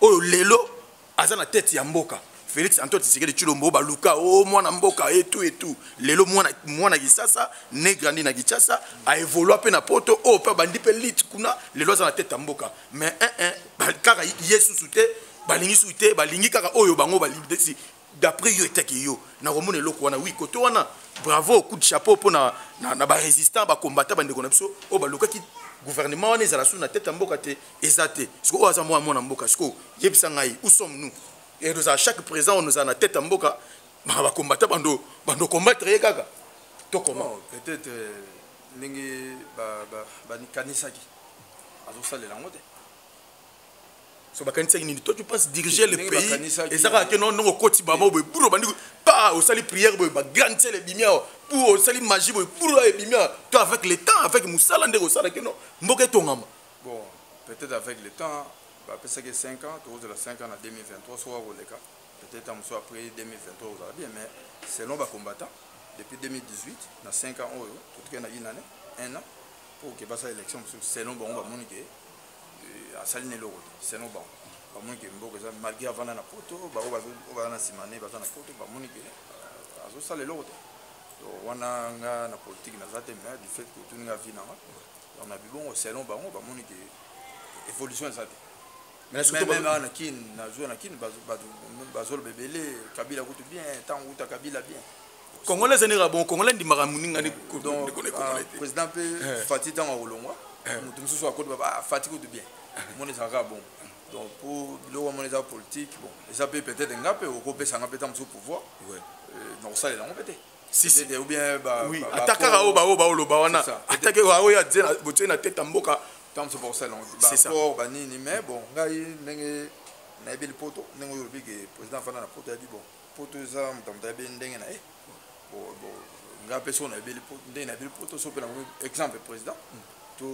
Oyo lelo aza na tete ya mboka, Félix Antoine Tshisekedi Tshilombo, baluka o mwana mboka etu etu. Lelo mwana, mwana Kisasa, né grandi na Kinshasa, aévolua mpe na Poto oyo mpe abandi mpe lit kuna. Lelo aza na tete ya mboka, mais un un kaka ye susu te, balingi susu te, balingi kaka oyo bango balingi. D'après yo, etaki yo nakomona eloko wana, oui, kote wana bravo, coup de chapeau mpo na barésistant, bacombattant, bandeko na biso oyo balukaki gouvernement wana ezala su na tete ya mboka te. Eza te sikoyo oyo aza mwana mboka. Sikoyo yebisa ngai, où sommes nous? Et tozala chaque président oyo nozala na tete ya mboka, bacombattant bando combattre ye kaka to comment? Peut-être ndenge bakanisaki, azosalela yango te. So bakanisaki nini? Toi, tu penses diriger le pays eza kaka ke ndongo okoti bama boye buru, obandi pa osali prière boye, bagrande sele ebimi awa, pour osali magie boye, buru ebimi awa? To avec le temps, avec mosala ndenge osala keno mboka etongama? Bon, peut-être avec le temps. Bapesaki 5 ans, tokozela 5 ans na 2023. Soki akoleka, peut-être mosusu après 2023 ozala bien. Mais selon bacombattant, depuis 2018, na 5 ans oyo totikali na une année, un an pour ke basala élection mosusu, selon bango bamoni ke asali na eloko te. Selon bango bamoni ke mboka eza, malgré avanda na Poto, bango baza na nsima ne baza na Poto, bamoni ke azosala eloko te. Donc wana nga na politique naza te, mais du fait que otuni nga vie nanga, donc na bibongo, selon bango bamoni ke évolution eza te. Même awa na Kine, nazwa na Kine, bato bazoloba ebele: Kabila kutu bien, ntango kuta Kabila bien. Congolais ezali kaka bon, Congolais ndimaka moninga. Président mpe Fati, ntango akolongwa, moto mosusu akoti, ba Fati kutu bien, moni ezalaka bon. Donc po biloko moni eza politique, bon, eza mpe peut-être nga mpe okopesa nga mpe ta mosusu pouvoir, nakosalela yango mpe te. Si, si. Ou bien oui, ata kaka oyo baoyo baoloba wana, ata kaka oyo botie na tete ya mboka. Ntango mosusu bakosala yango baport banini. Mais bon, ngai ndenge nayebeli Poto, ndenge oyo olobi ke président afanda na Poto, ayebi. Bon, Poto eza moto moto ayebi ndenge na ye. Ngai mpe so nayebeli ndenge nayebeli Poto, so mpe nango exemple président to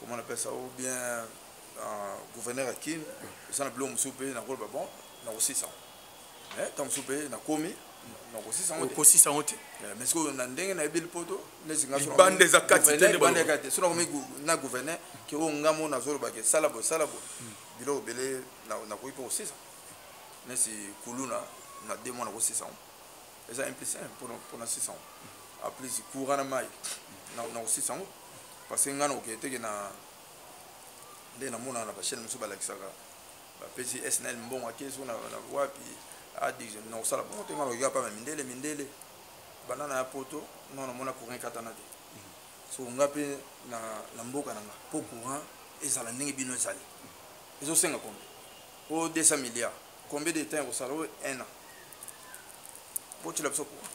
comment on appelle ça, ou bien Gouverneur ya Kin, eza na biloko mosusu mpe nakoloba, bon, nakosisa, mais ntango mosusu mpe nakomi, nakosisa yango te. Okosisa yango te. Mais sikoyo, na ndenge nayebeli poto, neti nga so Libanda eza kati te nde libanda baloba. eza kati te. So nakomi na gouverneur ke oyo nga mo nazoloba ke sala boye, sala boye, biloko ebele nakoki mpe kosisa, neti kuluna na 2 mois nakosisa yango. Eza 1 plus 1 mpona sisa yango. En plus, courant na mai, nakosisa yango, parce que nga nakokende teke na nde namona na bachaîne mosusu balakisaka, bapesi SNEL mbongo, ake so na wapi adige. Nakosala bongo te. Nga nakoki pa mindele, mindele banda na ya poto no namona courant ekatana te. So nga mpe na mboka na nga, mpo courant ezala ndenge bino ezali, ezosenga combien? O 200 milliards. Combien de temps ekosala? Oyo un an botiela biso courant.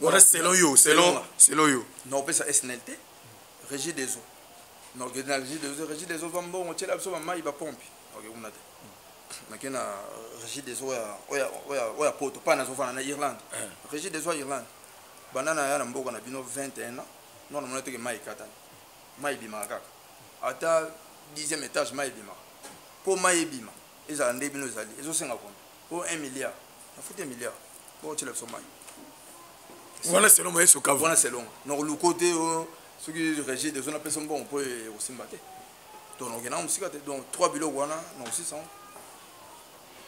Wana selon yo, selon yo. Na opesa SNEL te, Régie des eaux. Nakokende na Régie des eaux, Régie des eaux va mbongo, tiela biso bamai, bapompe. Nakoke kuna te. Nake na Régie des eaux oyo ya poto mpa nazofanda na Irlande. Régie des eaux ya Irlande, banda na ya na mboka na bino 21 ans, no namona teke mai ekatani. Mai ebimaka kaka, ata 10e étage mai ebimaka. Mpo mai ebima, ezala nde bino ezali, ezosenga combien? Po 1 milliard. Nafuti 1 milliard po otiela biso mai. Wana selon Mayeso Kava. Wana selon nakoluka te. Oyo soki Régie des eaux, napesa mbongo mpo ekosimba te. Donc nakokenda mosika te. Donc trois biloko wana nakosisa yango.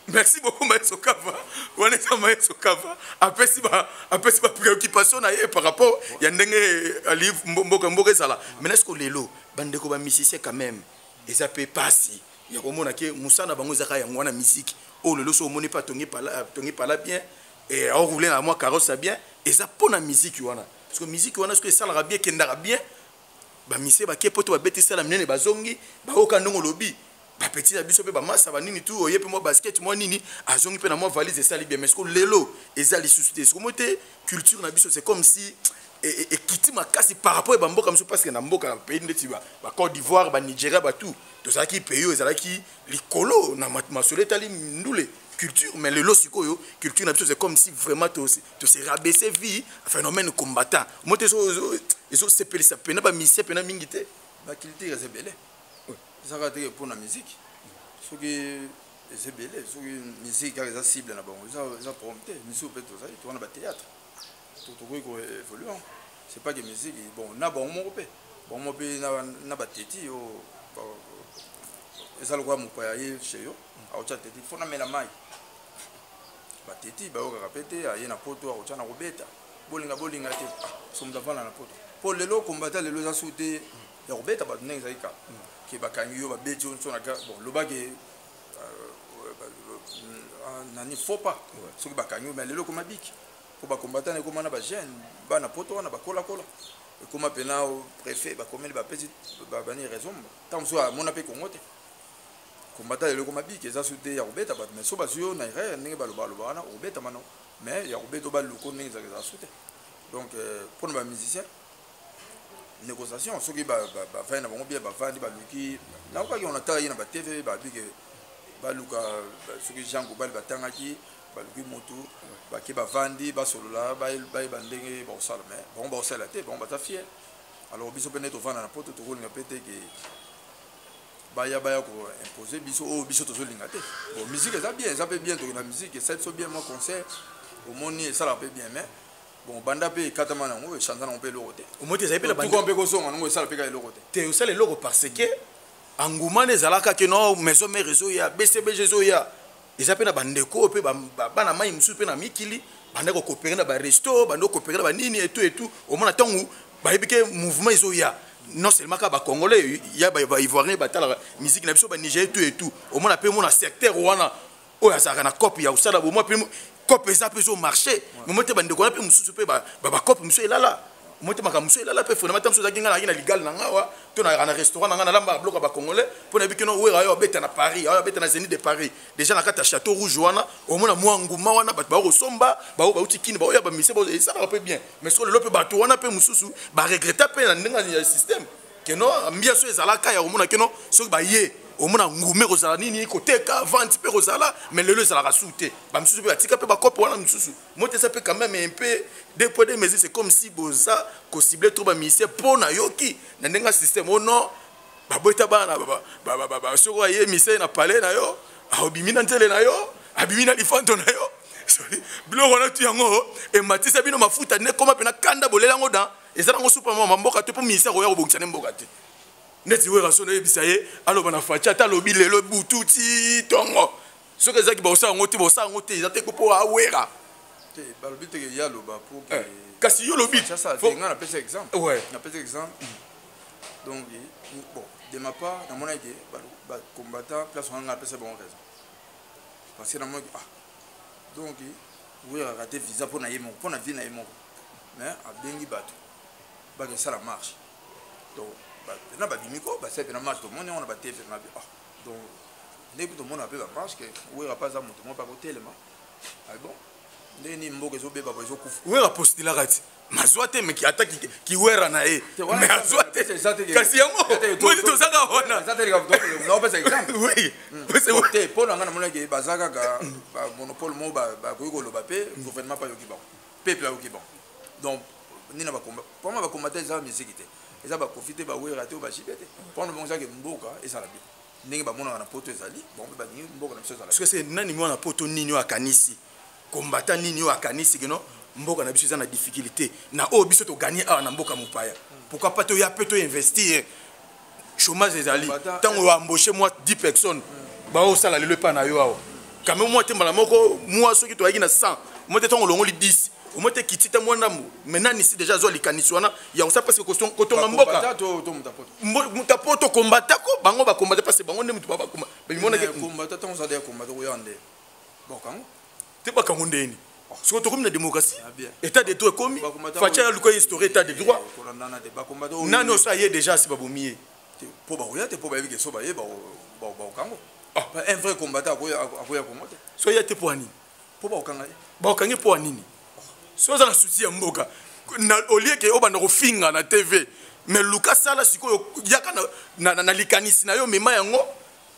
Merci beaucoup, Mayeso Kava. Wana eza Mayeso Kava, apesi ba préoccupation na ye par rapport ya ndenge ali mboka ezala. Maintenant, est-ce que lelo bandeko bamusicien quand même, eza mpe pasi ya komona ke mosala na bango ezaka yango wana, musique oyo lelo so omoni mpe atongi pala bien, aroule na mwa carrosse ya bien, eza mpo na musique wana? Parce que musique wana, soki esalaka bien, ekendaka bien, bamusicien bake poto, babeti sala minene, bazongi, bayoka ndenge olobi, bapeti na biso mpe bamasa banini tu, oye mpe mwa basket, mwa nini, azongi mpe na mwa valise, esali bien. Mais siko lelo eza lisusu te. Sikomo te, culture na biso, c'est comme si ekiti makasi par rapport ya bamboka mosusu, parce que na mboka na pays ndeti baCôte d'Ivoire, baNigéria, batu tozalaki pays oyo ezalaki likolo na masolo etali ndule, culture. Mais lelo sikoyo, culture na biso, c'est comme si vraiment tose rabaisser vis phénomène combattant mo te. Ezosepelisa mpena bamusicien mpena mingi te. Baculture eza ebele, ezaka teke mpona musique. Soki eza ebele, soki musique kaka eza cible na bango, eza problème te. Misusu mpe tozali towana, bathéâtre, tokoki koévolue. C'est pas que musique. Bon, na bango moko mpe, bango moko mpe na bateti oyo eza lokola mopaya ye chez yo, aotya teti, fo namela mai. Bateti bayokaka mpe te. Aye na poto, akotya na kobeta, bolinga bolinga te. So moto avanda na poto, mpo lelo kombata lelo eza su te ya kobeta bato ndenge ezali kala, ke bakangi yo, babeti yo nso na bon, lobaki nani, faux pas, soki bakangi yo. Mais lelo ekoma biki mpo bakombatana, ekoma na bajeune bana poto wana bakolakola, ekoma mpena préfet bakomeli, bapesi bani raison. Ntango mosusu amona mpe Kongo te. Kombata lelo ekoma biki, eza su te ya kobeta bato. Mais so bazwi yo na erreur, ndenge balobaloba wana, okobetama no. Mais ya kobeta baluko ndenge ezalaka, ezala su te. Donc mpona bamusicien, négociation, soki bavandi na bango bien, bavandi, baluki, nakokaki ona tala ye na baTV, babike baluka, soki Jean Gobali batangaki, baluki motu, bake, bavandi, basolola, bayeba ndenge bakosala. Mais bango bakosala te, bango baza fier. Alors biso mpe nde tovanda na poto, tokolinga mpe te ke baya koimpose biso oyo biso tozolinga te. Bon, musique eza bien, eza mpe bien, tokenda musique, esali biso bien, mwa concert omoni esalaka mpe bien. Mais bon, banda mpe ekatama nango, echange nango mpe eloko te. Omoni te, ezali mpe na tuka mpe kozonga nango, esala mpe kaka eloko te. Te, osala eloko, parce que enguma nde ezalaka ke no Maison Mère ezoya, BCBG ezoya, eza mpe na bandeko oyo mpe bana mai mosusu mpe na mikili banda kokopere na baresto, banda kokopere na banini etu etu. Omona ntango bayebi ke mouvement ezoya, non seulement kaka bacongolais, ya baivoirien batalaka musique na biso, banigérien, etu etu. Omona mpe mona secteur wana oyo azalaka na cope ya kosala bomwa mpe cope eza mpe ezomarché momo te. Bandeko wana mpe mosusu mpe bacope mosusu elala mo te, makambo mosusu elala mpe fondement. Mosusu ezalaki, ngai nazalaki na ligale na nga wa to nayaka na restaurant na ngai, nalambaka biloko ya bacongolais, mpo nayebi kino Wera oyo abeta na Paris, oyo abeta na Zénith de Paris déjà, na kati ya Château Rouge wana, omona mwa nguma wana, bato bakosomba, bao bauti kini, baoya bamise, esalaka mpe bien. Mais soko lelo mpe bato wana mpe mosusu baregreta mpe na ndenge ya système keno ambiance oyo ezalaka ya komona keno soki baye, omona ngume kozala nini, koteka, vente mpe kozala. Mais lelo ezalaka su te. Bamisusu mpe batika mpe bakope wana mosusu mo te. Eza mpe quand même un peu deux poids deux mesures. C'est comme si boza kocible trop bamusicien, mpo nayoki na ndenge ya système o non. Babota bana soko aye mise na palais na yo, abimi na nzele na yo, abimi na lifanto na yo. Biloko wana tu yango ematisa bino mafuta ne koma pena kanda bolela yango dan eza nango supa mwa mboka te mpo ministère oya kobongisa ne mboka te. Neti Werrason oyebisa ye aloba na Fatshi ata alobi lelo butu ti tongo soki ezalaki bakosala yango te bakosala yango te eza te mpo awera te balobi te ke ye aloba po eh, kasi yo olobi nga napesa exemple napesa exemple donc bon de ma part namonaki ke bacombattant place wana nga napesa bango raison parce que namonaki ah donc weraka te visa mpo na ye moko mpo na vie na ye moko mais abengi bato bakesala marche donc pena babimi ko basali pena marche tomoni yango na batv mabe ah donc ndenge mpe tomonaka mpe bamarche ke wera mpe aza moto moko mpe akotelema ah bon ndenge nini mboka ezobeba bo ezokufa wera postilaka ti mazwa te meki ata kiwera na ye mais azwa te kasi yango moni tozaka wana naopesa exemple te mpo na ngai namonaki baza kaka bamonopole moko bakoki koloba mpe gouvernement mpe ayoki bango peuple ayoki bango donc nini na bakomba pona bakomba te eza miziki te eza bakofi te bawera te bajibe te pona bango ezaki mboka ezala bien ndenge bamonaka na poto ezali bango mpe balingi mboka na biso ezala soki nani mwana poto nini oyo akanisi kombata nini oyo akanisi keno mboka na biso eza na difficulté na oyo biso toganye awa na mboka mopaya pourquoi pas toya mpe toinvestir chômage ezali ntango oembauche mwa 10 personnes baosala lelo epai na yo awa quand même mwa te mbala moko mwa soki toyaki na 100 mwa te ntango olongoli 10 omoi te kiti te mwa ndambo mais nani si déjà azwa likanisi wana ya kosala parce que kotonga mboka moto apoto kombata ko bango bakombata parce bango nde moto bakoma bimonaki kombata ntango ozali ya kombata koya nde bakango te bakango ndeni soki tokomi na démocratie ah, état de droit ekomi faci ya luka instauré état de droit eh, nani oso aye déjà asi babomi ye mpo bakoya te mpo bayebi ke so baye bakokango ah. un vrai combattant akoya kongo te so ye te mpo ya nini mpo bakokanga ye bakokangi mpo ya nini so oza na souci ya mboka olie ke obanda kofinga na tv mais luka sala sikoyo yaka na, na, na, na likanisi na yo mema yango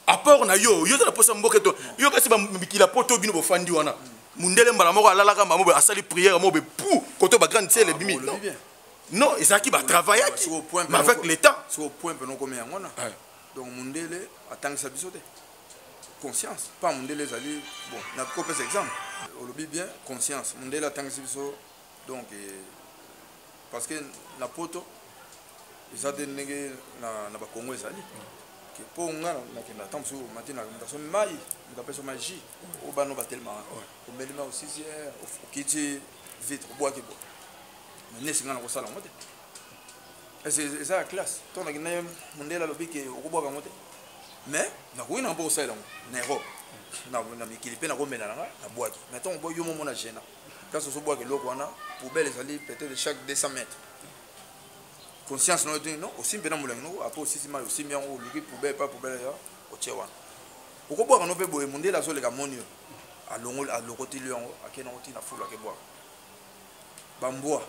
apport na yo yo oza na mposa mboka eto yo kasi bamikila poto bino bofandi wana mundele mbala moko alalaka mbala moko asali prière moko pu koto bagrande ciel ebimi non non ezalaki batravaillaki mais avec le temps sikoyo point mpena okomi yango wana donc mundele atangisa biso te conscience pa mundele ezali bon nakopesa exemple olobi bien conscience mundele atangisi biso donc eh, parce que na poto eza te ndenge na, na bakongo ezali mpo nga nakenda ntango mosusu omati na moto asomi mai moto apesi mai jus oyo bana batelemaka omeli mai osisi eh, okiti vitre obwaki bo mais nesi nga nakosala yango te eza ya classe ntango nakenda ye mondele alobi ke okobwaka yango te mais nakoki na mpo kosalela yango na europe na mikili mpe nakomela na nga nabwaki mais ntango yo momona gena place ozobwaka eloko wana poubelle ezali peut-être chaque 200 mètres conscience na yo te non osimbi mpe na molangi noko apres osisi mai osimbi yango oluki poubelle pa poubelle ya otie wana okobwaka no mpe boye mondele azoleka moni yo alongoli alokotili yango akei nango ntina fulu akebwaka bambwa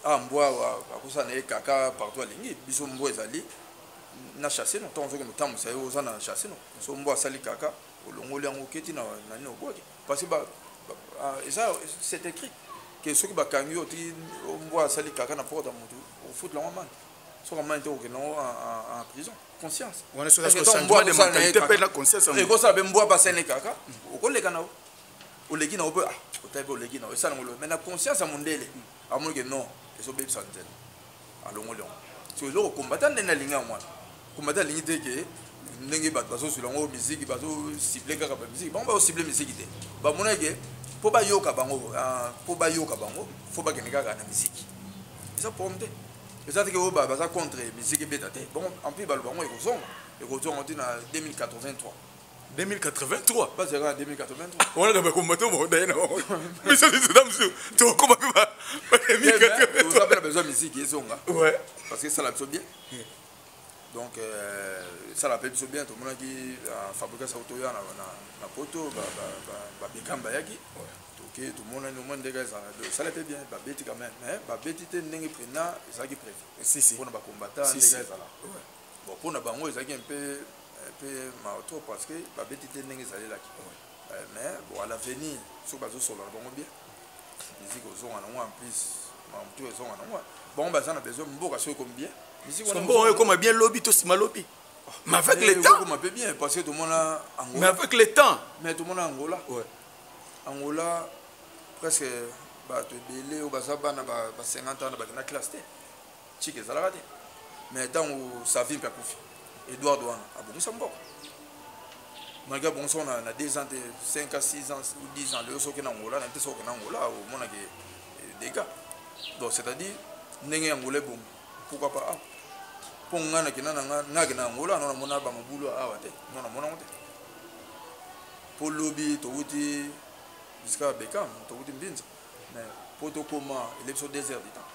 ah mbwa akosala na ye kaka partout alingi biso mbwa ezali na chasse no ntango ozokende otambwisa ye oza na chasse no so mbwa asali kaka olongoli yango oketi na nini obwaki parce que ba, ba, ah, eza c'est écrit que soki bakangi yo ti mbwa asali kaka na porte ya motu ofutela yango amande soki amande te okokende yango en prison conscience ekosala mpe mbwa mpe asali kaka okoleka na yo oleki na yo mpe ah, otali mpe oleki na yo esala yango mais na conscience ya mondele amoni ke non ezobebisa nzela alongoli yango so eloko kombata ndenge alingi yango wana kombata alingi te ke ndenge bato bazozwila yango miziki bazosible kaka bamiziki bango bazosible miziki te bamonaki ke mpo bayoka bango ah, mpo bayoka bango fo bakende kaka na miziki eza problème te eza te ke oyo baza contre miziki ebeta te bango en plus baloba yango ekozonga ekozonga ti na 2083 2083 bazalaka na 2083 wana na bakombato bakodaye na bango biso biso mosusu tokokoma mpe toza mpe na besoin musique ezonga parce que esala biso bien donc euh, esala mpe biso bien tomonaki euh, fabrication toya na poto babekam bayaki toke tomonani omoi ndenge ezala esala mpe bien babeti quand même mais babeti te ndenge mpena ezalaki prévu mpona bacombattant ndenge ezala bon mpona bango ezalaki un peu un peu mawa trop parce que babeti te ndenge ezalelaki euh, mais bon à l'avenir soki bazosolola bango bien musique ozonga nango en plus makambo to ezonga nango bango baza na besoin mboka soki ekomi bien. Mbongo ekoma bien lobi to nsima lobi, mais avec le temps. Ekoma mpe bien parce que tomona Angola. Mais avec le temps. Mais tomona Angola. Angola, presque bato ebele oyo baza bana ba 50 ans bakenda classe te, chike ezalaka te. Mais ntango Savimbi akufi, Edouard wana abongisa mboka malgré abongisa na 2 ans te, 5 à 6 ans ou 10 ans. Lelo soki na Angola na te, soki na Angola omonaki dégâts. Donc c'est à dire ndenge ya Angola ebongi, pourquoi pas awa? Mpo nga nakenda na nga, nga akenda na Angola, no namona bamobulu awa te, no namona yango te. Mpo lobi towuti bisika ya Bekam, towuti Mbinza, mais mpo tokóma elebi so 2 heures du temps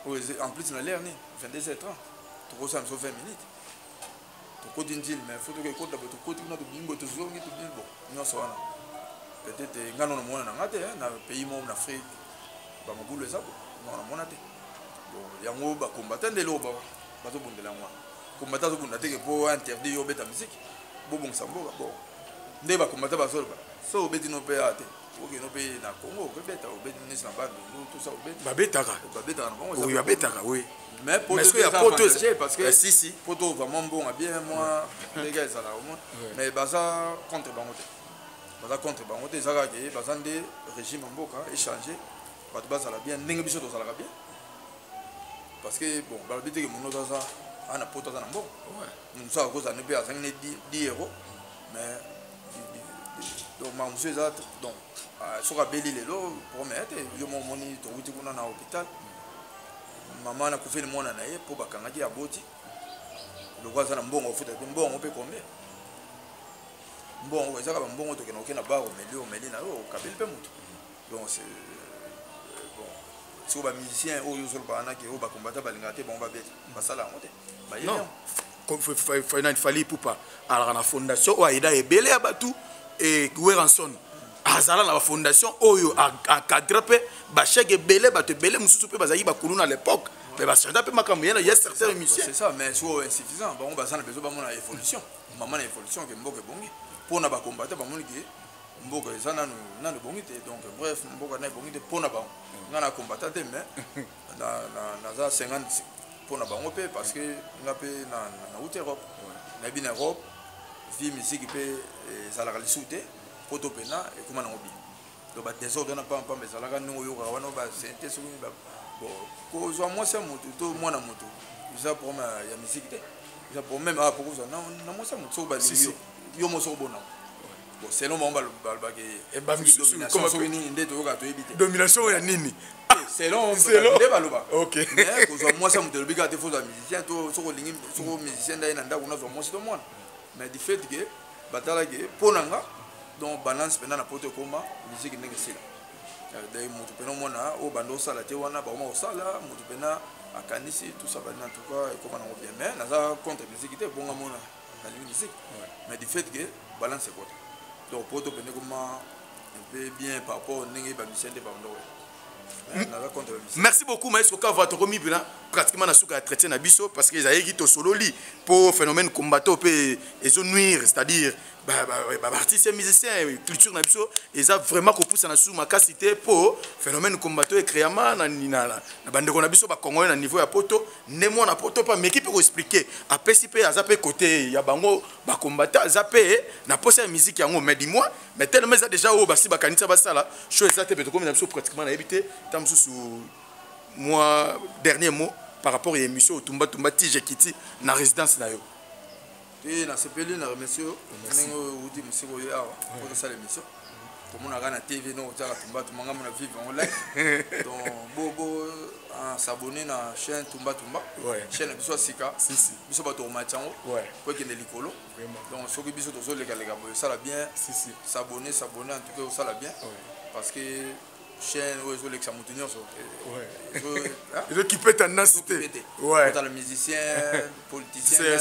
oyo en plus na l'heure nini, 22 heures 30, tokosala biso 20 minutes, tokoti Ndjili. Mais faut toke ekota boye, tokoti kuna, tobimi boye, tozongi, tobimi. Bon, nyonso wana peut-être nga no namona na nga te na pays moko na Afrique bamobulu eza bo, no namona te. Bon, yango bacombattant nde eloko bazobundela yango wana. Combattant azobunda teke mpo interdit yo obeta musique, bobongisa mboka. Bon, nde bacombattant bazoloba so obeti no mpe aa te, okeno mpe na Congo okobeta, obeti nesi na Bandundu, tout ça, obeti. Babetaka. Babetaka na bango. Oui, babetaka, oui. Mais poto ya poto, parce que si si. Poto vraiment mbongo bien moi ndenge ezala au moins, mais baza contre bango te, baza contre bango te. Eza kaka ke baza nde régime ya mboka échange, bato bazala bien ndenge biso tozalaka bien. Parce que bon, balobi teke mono aza ana poto, aza na mbongo, mosusu akozala mpe azangi ne 10 euro. Mais donc makambo mosusu eza, donc soki abeli lelo, problème te. Yo mo omoni, towuti kuna na hôpital, mama nakufeli mwana na ye mpo bakangaki, aboti loko aza na mbongo ofuta te. Mbongo mpe combien? Mbongo ezaka bambongo, tokende oke na bar, omeli, omeli na yo, okabeli mpe moto. Donc c'est bon, siko bamusicien oyo ozoloba wana ke oyo bacombattant balingaka te bango babeta, basala yango te. Bayebi yango. Fally Ipupa alaka na fondation oyo ayeda ebele ya bato. E Werrason azala na bafondation oyo encadre mpe bachèque ebele, bato ebele mosusu mpe bazalaki bakulu na l'époque, mais bachange mpe makambo ye ya certains musiciens. C'est ça, mais siko insuffisant. Bango baza na besoin bamona évolution, mama na évolution ke mboka ebongi. Mpona bacombattant bamoni ke mboka eza nanu nanu ebongi te. Donc bref, mboka na ebongi te mpona bango. Nga na combattant te, mais naza 50 mpona bango mpe, parce que nga mpe nauti Europe, nayebi na Europe vie musique mpe ezalaka lisusu te. Poto mpena ekóma nango bien. Donc badésordre wana pampamba ezalaka ndenge oyokaka wana basente. Soki bon, kozwa mwasi ya motu to mwana motu eza problème ya musique te, eza problème awa po kozwa na mwasi ya motu soki balingi yo, yo mo soki obonango. Bon, selon bango balobaki soki nini nde toyokaka, toyebi te. Domination ya nini? Selon nde baloba. Mais kozwa mwasi ya moto elobi kaka te fozwa musicien to soki olingi, soki musicien nde aye na ndako, nazwa mwasi to mwana. Mais du fait ke batalaki mpo na nga, donc balance mpena na poto ekoma musique ndenge esila. Dai moto mpena omona oyo banda osala te wana bakoma kosala, moto mpena akanisi tout ça bani. En tout cas ekoma nango bien, mais naza contre musique te. Bonga mona nalingi musique, mais du fait que balance ekota, donc poto pene ekoma un peu bien par rapport ndenge bamusicien nde bando. Merci beaucoup, maestro Kava. Tokomi mpena pratiquement na suka ya entretien na biso, parce que ezalaki tosololi mpo phénomène combattant mpe ezonuire, c'est-à-dire baartiste musicien, culture na biso eza vraiment kopusa na susu makasi te, mpo phénomène combattant ecréama na bandeko na biso bacongolais na niveau ya poto. Nde mwana poto mpe ameki mpe koexpliquer, apesi mpe aza mpe côté ya bango bacombattant, aza mpe na posa ya musique yango. Mais du moins, mais tellement eza déjà oyo basi bakanisa basala show eza te. Mpe tokomi na biso pratiquement, nayebi te, ta mosusu moi dernier mot par rapport ya émission Tumba Tumba Tige Kiti na résidence na yo. Te, nasepeli na remercie yo ndenge outi mosika oyo awa po tosala émission. Tomonaka na TV no otiaka Tumba Tumba, nga mona vivre yango like. Donc bo s'abonner na chaîne Tumba Tumba, chaîne na biso ya sika. Biso bato komati yango po ekende likolo. Donc soki biso tozolekaleka boye, osala bien s'abonner, s'abonner. En tout cas osala bien, parce que chaîne oyo ezolekisa motu nyonso. Ezokipe tendance te. Otala musicien, politicien,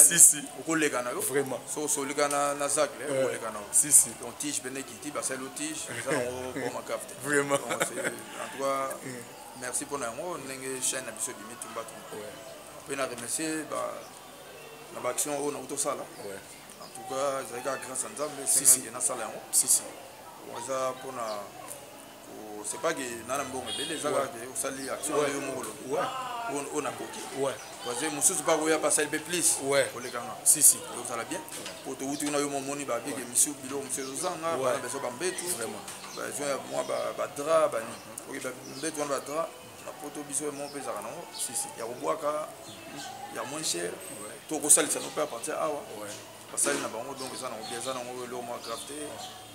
okoleka na yo. So osolika na Zacle, okoleka na yo. Donc tige pene kiti, basali o tige, eza nango po makaf te. En tout cas merci mpona yango ndenge chaîne na biso ebimi Tumba Tumba. Mpe na remercier na baaction oyo nauti osala. En tout cas ezali kaka grâce ya Nzambe esengaki nasala yango. Eza mpona, c'est pas que na na mbongo ebele, eza kaka ke osali action yo moko olobi. Oyo nakoki parce mosusu mpe akoya mpe asali mpe plus koleka nga. Si si. Ozala bien po towuti kuna, yo momoni babike misu, biloko mosusu ezozanga, bana besoin bambetu, besoin ya mwa badra, bani oki bambetu wana, badra na poto biso mo mpe ezalaka nango ya kobwaka ya moins cher, to kosalisa no mpe à partir awa basali na bango. Donc eza nango bien, eza nango eloko mwa grave te.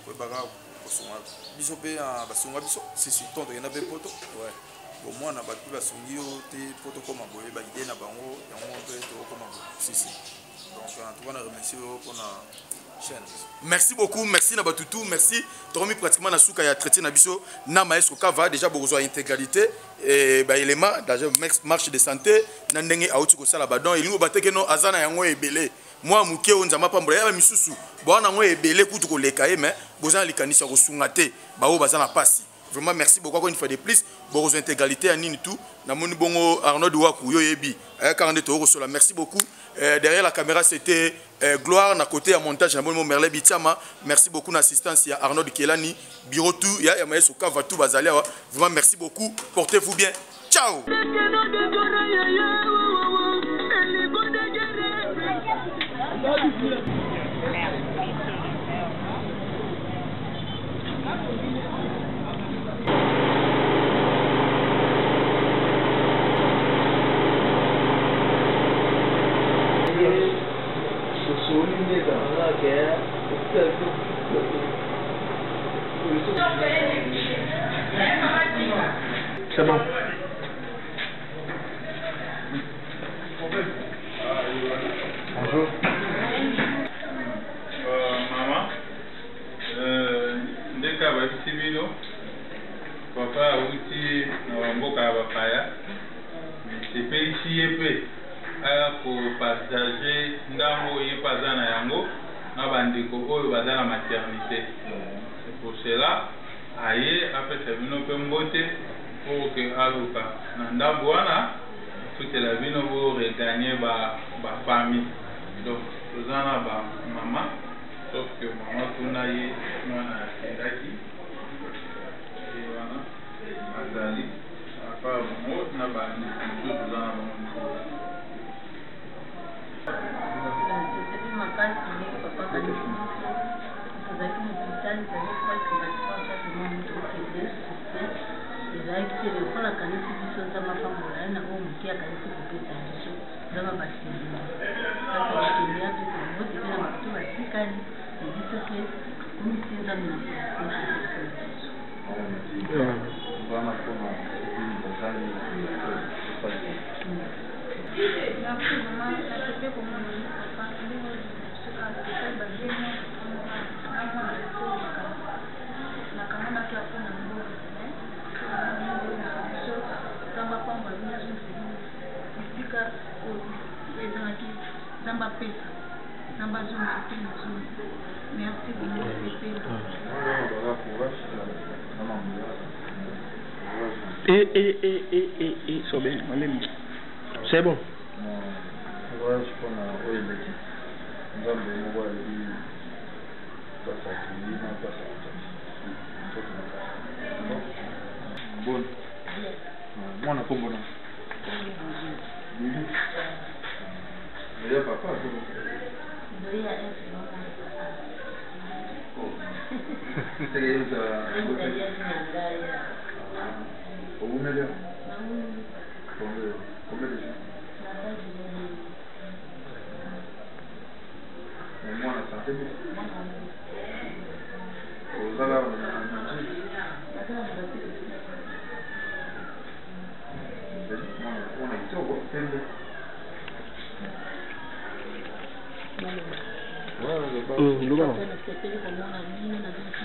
Koyebaka kosunga biso mpe basunga biso. Si si. Ntongo tokenda mpe poto, bon, mwana bato mpe basungi yo te po tokóma boye, baide na bango yango mpe tokóma boye. Si si. Donc en tout cas na remercie yo mpona chaîne. Merci beaucoup, merci na batutu, merci. Tokomi pratiquement na suka ya traité na biso na maestro Kava. Déjà bokozwa intégralité et ba élément déjà marche de santé na ndenge auti kosala badon. Elingo bateke no aza na yango ebele, mwa moke oyo Nzambe apambola ya misusu bwana yango ebele kutu koleka ye, mais boza na likanisi ya kosunga te baoyo baza na pasi. Vraiment merci beaucoup encore une fois de plus. Bokozwa intégralité ya nini tout. Namoni bongo Arnaud Waku, yo yebi kaka nde tokokosola. Merci beaucoup. Derrière la caméra, c'était Gloire, na côté ya montage namoni mo Merle Bitiama. Merci beaucoup na assistance ya Arnaud Kelani, bureau tout ya maestro Kava, tout bazali awa. Vraiment merci beaucoup, portez-vous bien, ciao. C'est bon. Bonjour. Mama, ndenge bayebisi bino, papa awuti na bamboka ya bapaya, sepelisi ye mpe aya kopartager ndambo ye mpe aza na yango na bandeko oyo baza na maternité. C'est pour cela aye apesa bino mpe mbote pour que aluka na ndambo wana futela bino bo regagner bafamille. Donc toza na bamama, sauf que mama kuna ye mwana akendaki, ye wana azali à part bango na bandeko mosusu toza na bango likolo. Tosepeli makasi ndenge papa akanisi biso. Tozalaki na hôpital, ezalaki presque chaque mois moto okende succès ezalaki te. Lokola akanisi biso, Nzambe apambola ye na oyo moke akanisi kopesa biso. Nzambe abaselima kasi akokende, apesa mbote mpe na bato batikali na biso mpe komisi Nzambe na polisi biso. Wana mpona basali. Merci vraiment, nasepeli komona yo papa, ndenge ozonga biso kaka tosali babien na mwana biso. Nakangamaki ya mpona mbongo, biso Nzambe apambola bino, azongisa bino bisika oyo ezalaki. Nzambe apesa, Nzambe azongisa mpe nazongi. Merci vraiment, sepeli. Et, et, et, et, et, et, c'est bien, c'est bon. Courage mpona oyo eleki. Nzambe moko ayebi place akei na place akotaki nzoto makasi. Bon, mwana, kombo na Lili eya papa. Ndoya. Seke yeza owumeli combien de jours? Mwana santé bien? Ozala na Njili? Mwana kitoko, pembe. Nasepeli komona bino, nazongisi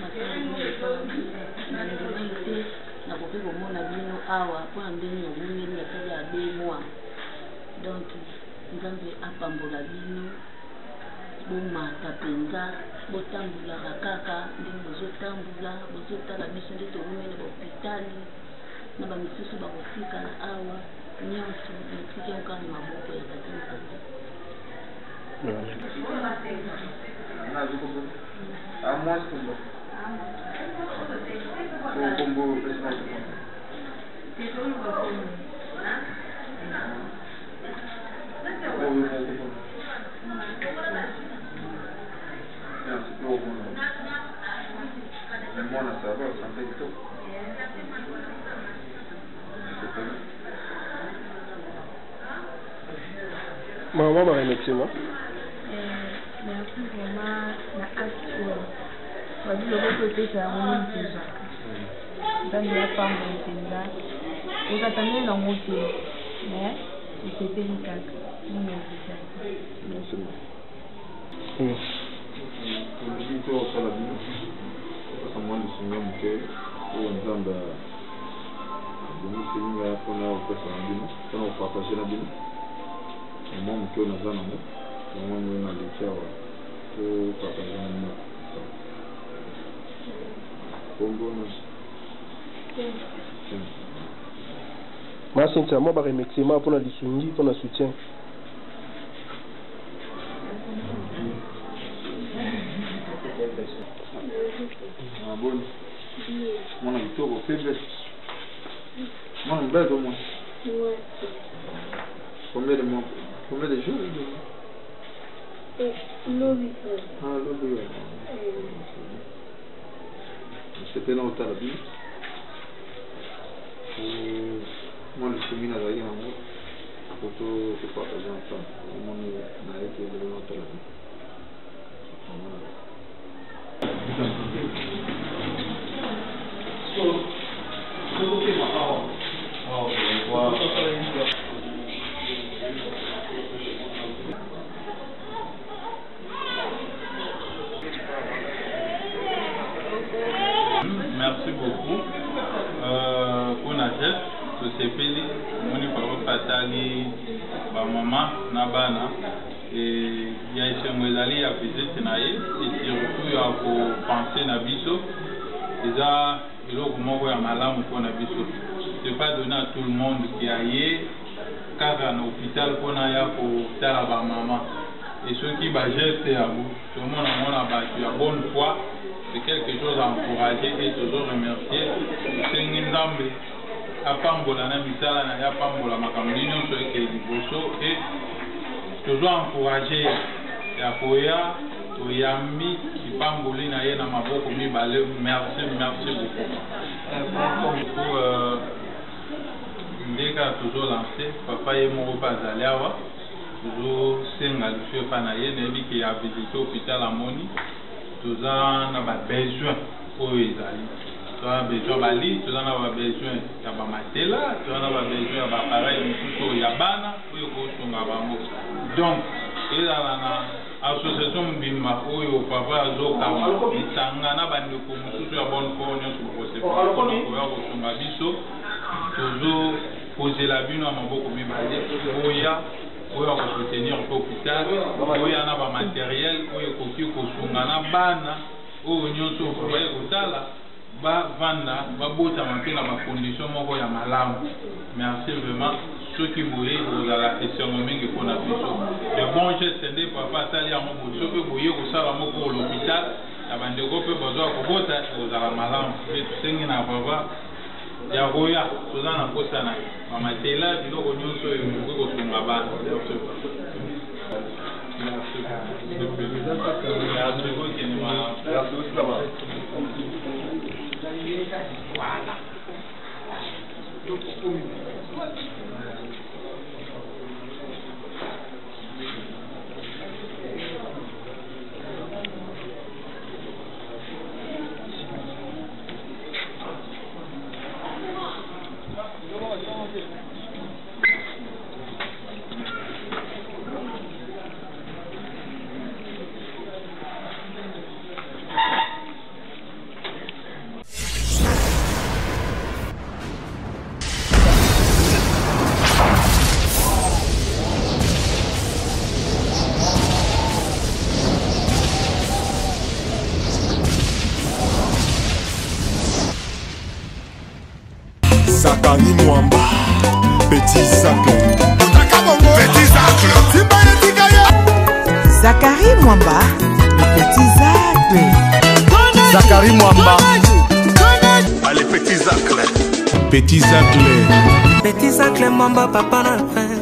na ndimai te nakoki komona bino awa mpona ndenge nabungeli nasali ya 2 mois. Donc Nzambe apambola bino, bomata mpenza, botambolaka kaka ndenge bozotambola, bozotala biso nde towumeli na bahôpital na bamisusu bakotikala awa nyonso. Natiki yango kaka na maboko ya Tata Nzambe. Mwasi, kombo, kombo opesi na? Mama, ba remerciement. Merci vraiment na acte oyo babi loboko epesa yango mingi tozwaka Nzambe apambola mpenza ozatande nango te mais tosepeli kaka mingi eza. Merci. Tolingi mpe kosala bino kopesa mwa lisunga moke oyo Nzambe abongiseli ngai mpona kopesa na bino, mpona kopartage na bino mwa moke oyo naza nango. Yango nde naleki awa topartage na bino. Kombo na Ma Cynthia, mwa ba remerciement mpona lisungi, mpona soutien. Ah, boni mwana kitoko pembe mwana mobali to mwasi? Combien de mois, combien de jours? Lobi. Ah, lobi. Sepela otala bino mwa lisungi nazalaki nango po topartage ensemble. Omoni nayaki lelo natala bino. Merci beaucoup mpona geste. Tosepeli, omoni papa atali bamama na bana. Ya esengo ezali ya visite na ye et surtout ya kopense na biso, eza eloko moko ya malamu mpona biso. C'est pas donné à tout le monde ki aye kaka na hôpital mpona ya kotala bamama. Et soki bageste yango tomona yango na bato ya bonne foi, c'est quelque chose à encourager et tozo remercier. Tosengi Nzambe apambola na misala na ye, apambola makambo nyonso eke liboso. E tozo encourage ya koya, toyambi lipamboli na ye na maboko mibale. Merci, merci beaucoup. Nde kaka tozolance papa ye moko mpe azali awa, tozosenga lisu epa na ye. Nayebi ke ya visite hôpital, amoni toza na babesoin oyo ezali. Toza na besoin bali, toza na babesoin ya bamatela, toza na babesoin ya baappareil mosusu oyo ya bana oyo ekosunga bango. Donc ezala na association mobimba oyo papa azokamba, lisanga na bandeko mosusu ya bonne foi nyonso bokosepela mpona koya kosunga biso. Tozokozela bino ya maboko mibale, boya oyo akosoutenir mpe hôpital, oya na bamateriel oyo ekoki kosunga na bana oyo nyonso baye kotala, bavanda, babotama mpe na bacondition moko ya malamu. Merci vraiment. Soki boye kozala esengo mingi mpona biso. De bon geste nde papa asali yango boye. Soki boye kosala yango pour l'hôpital na bandeko mpe bazwa kobota, ekozala malamu. Mpe tosengi na papa ya koya, toza na posa na ye, bamatela, biloko nyonso oyo ekoki kosunga bana. Merci. Merci. Merci. Bokende malamu. Voilà. Zakari Mwamba, Petit Zacle. Petit Zacle. Zakari Mwamba, le petit Zacle. Zakari Mwamba. Allez, Petit Zacle. Petit Zacle. Petit Zacle Mwamba, papa na prince.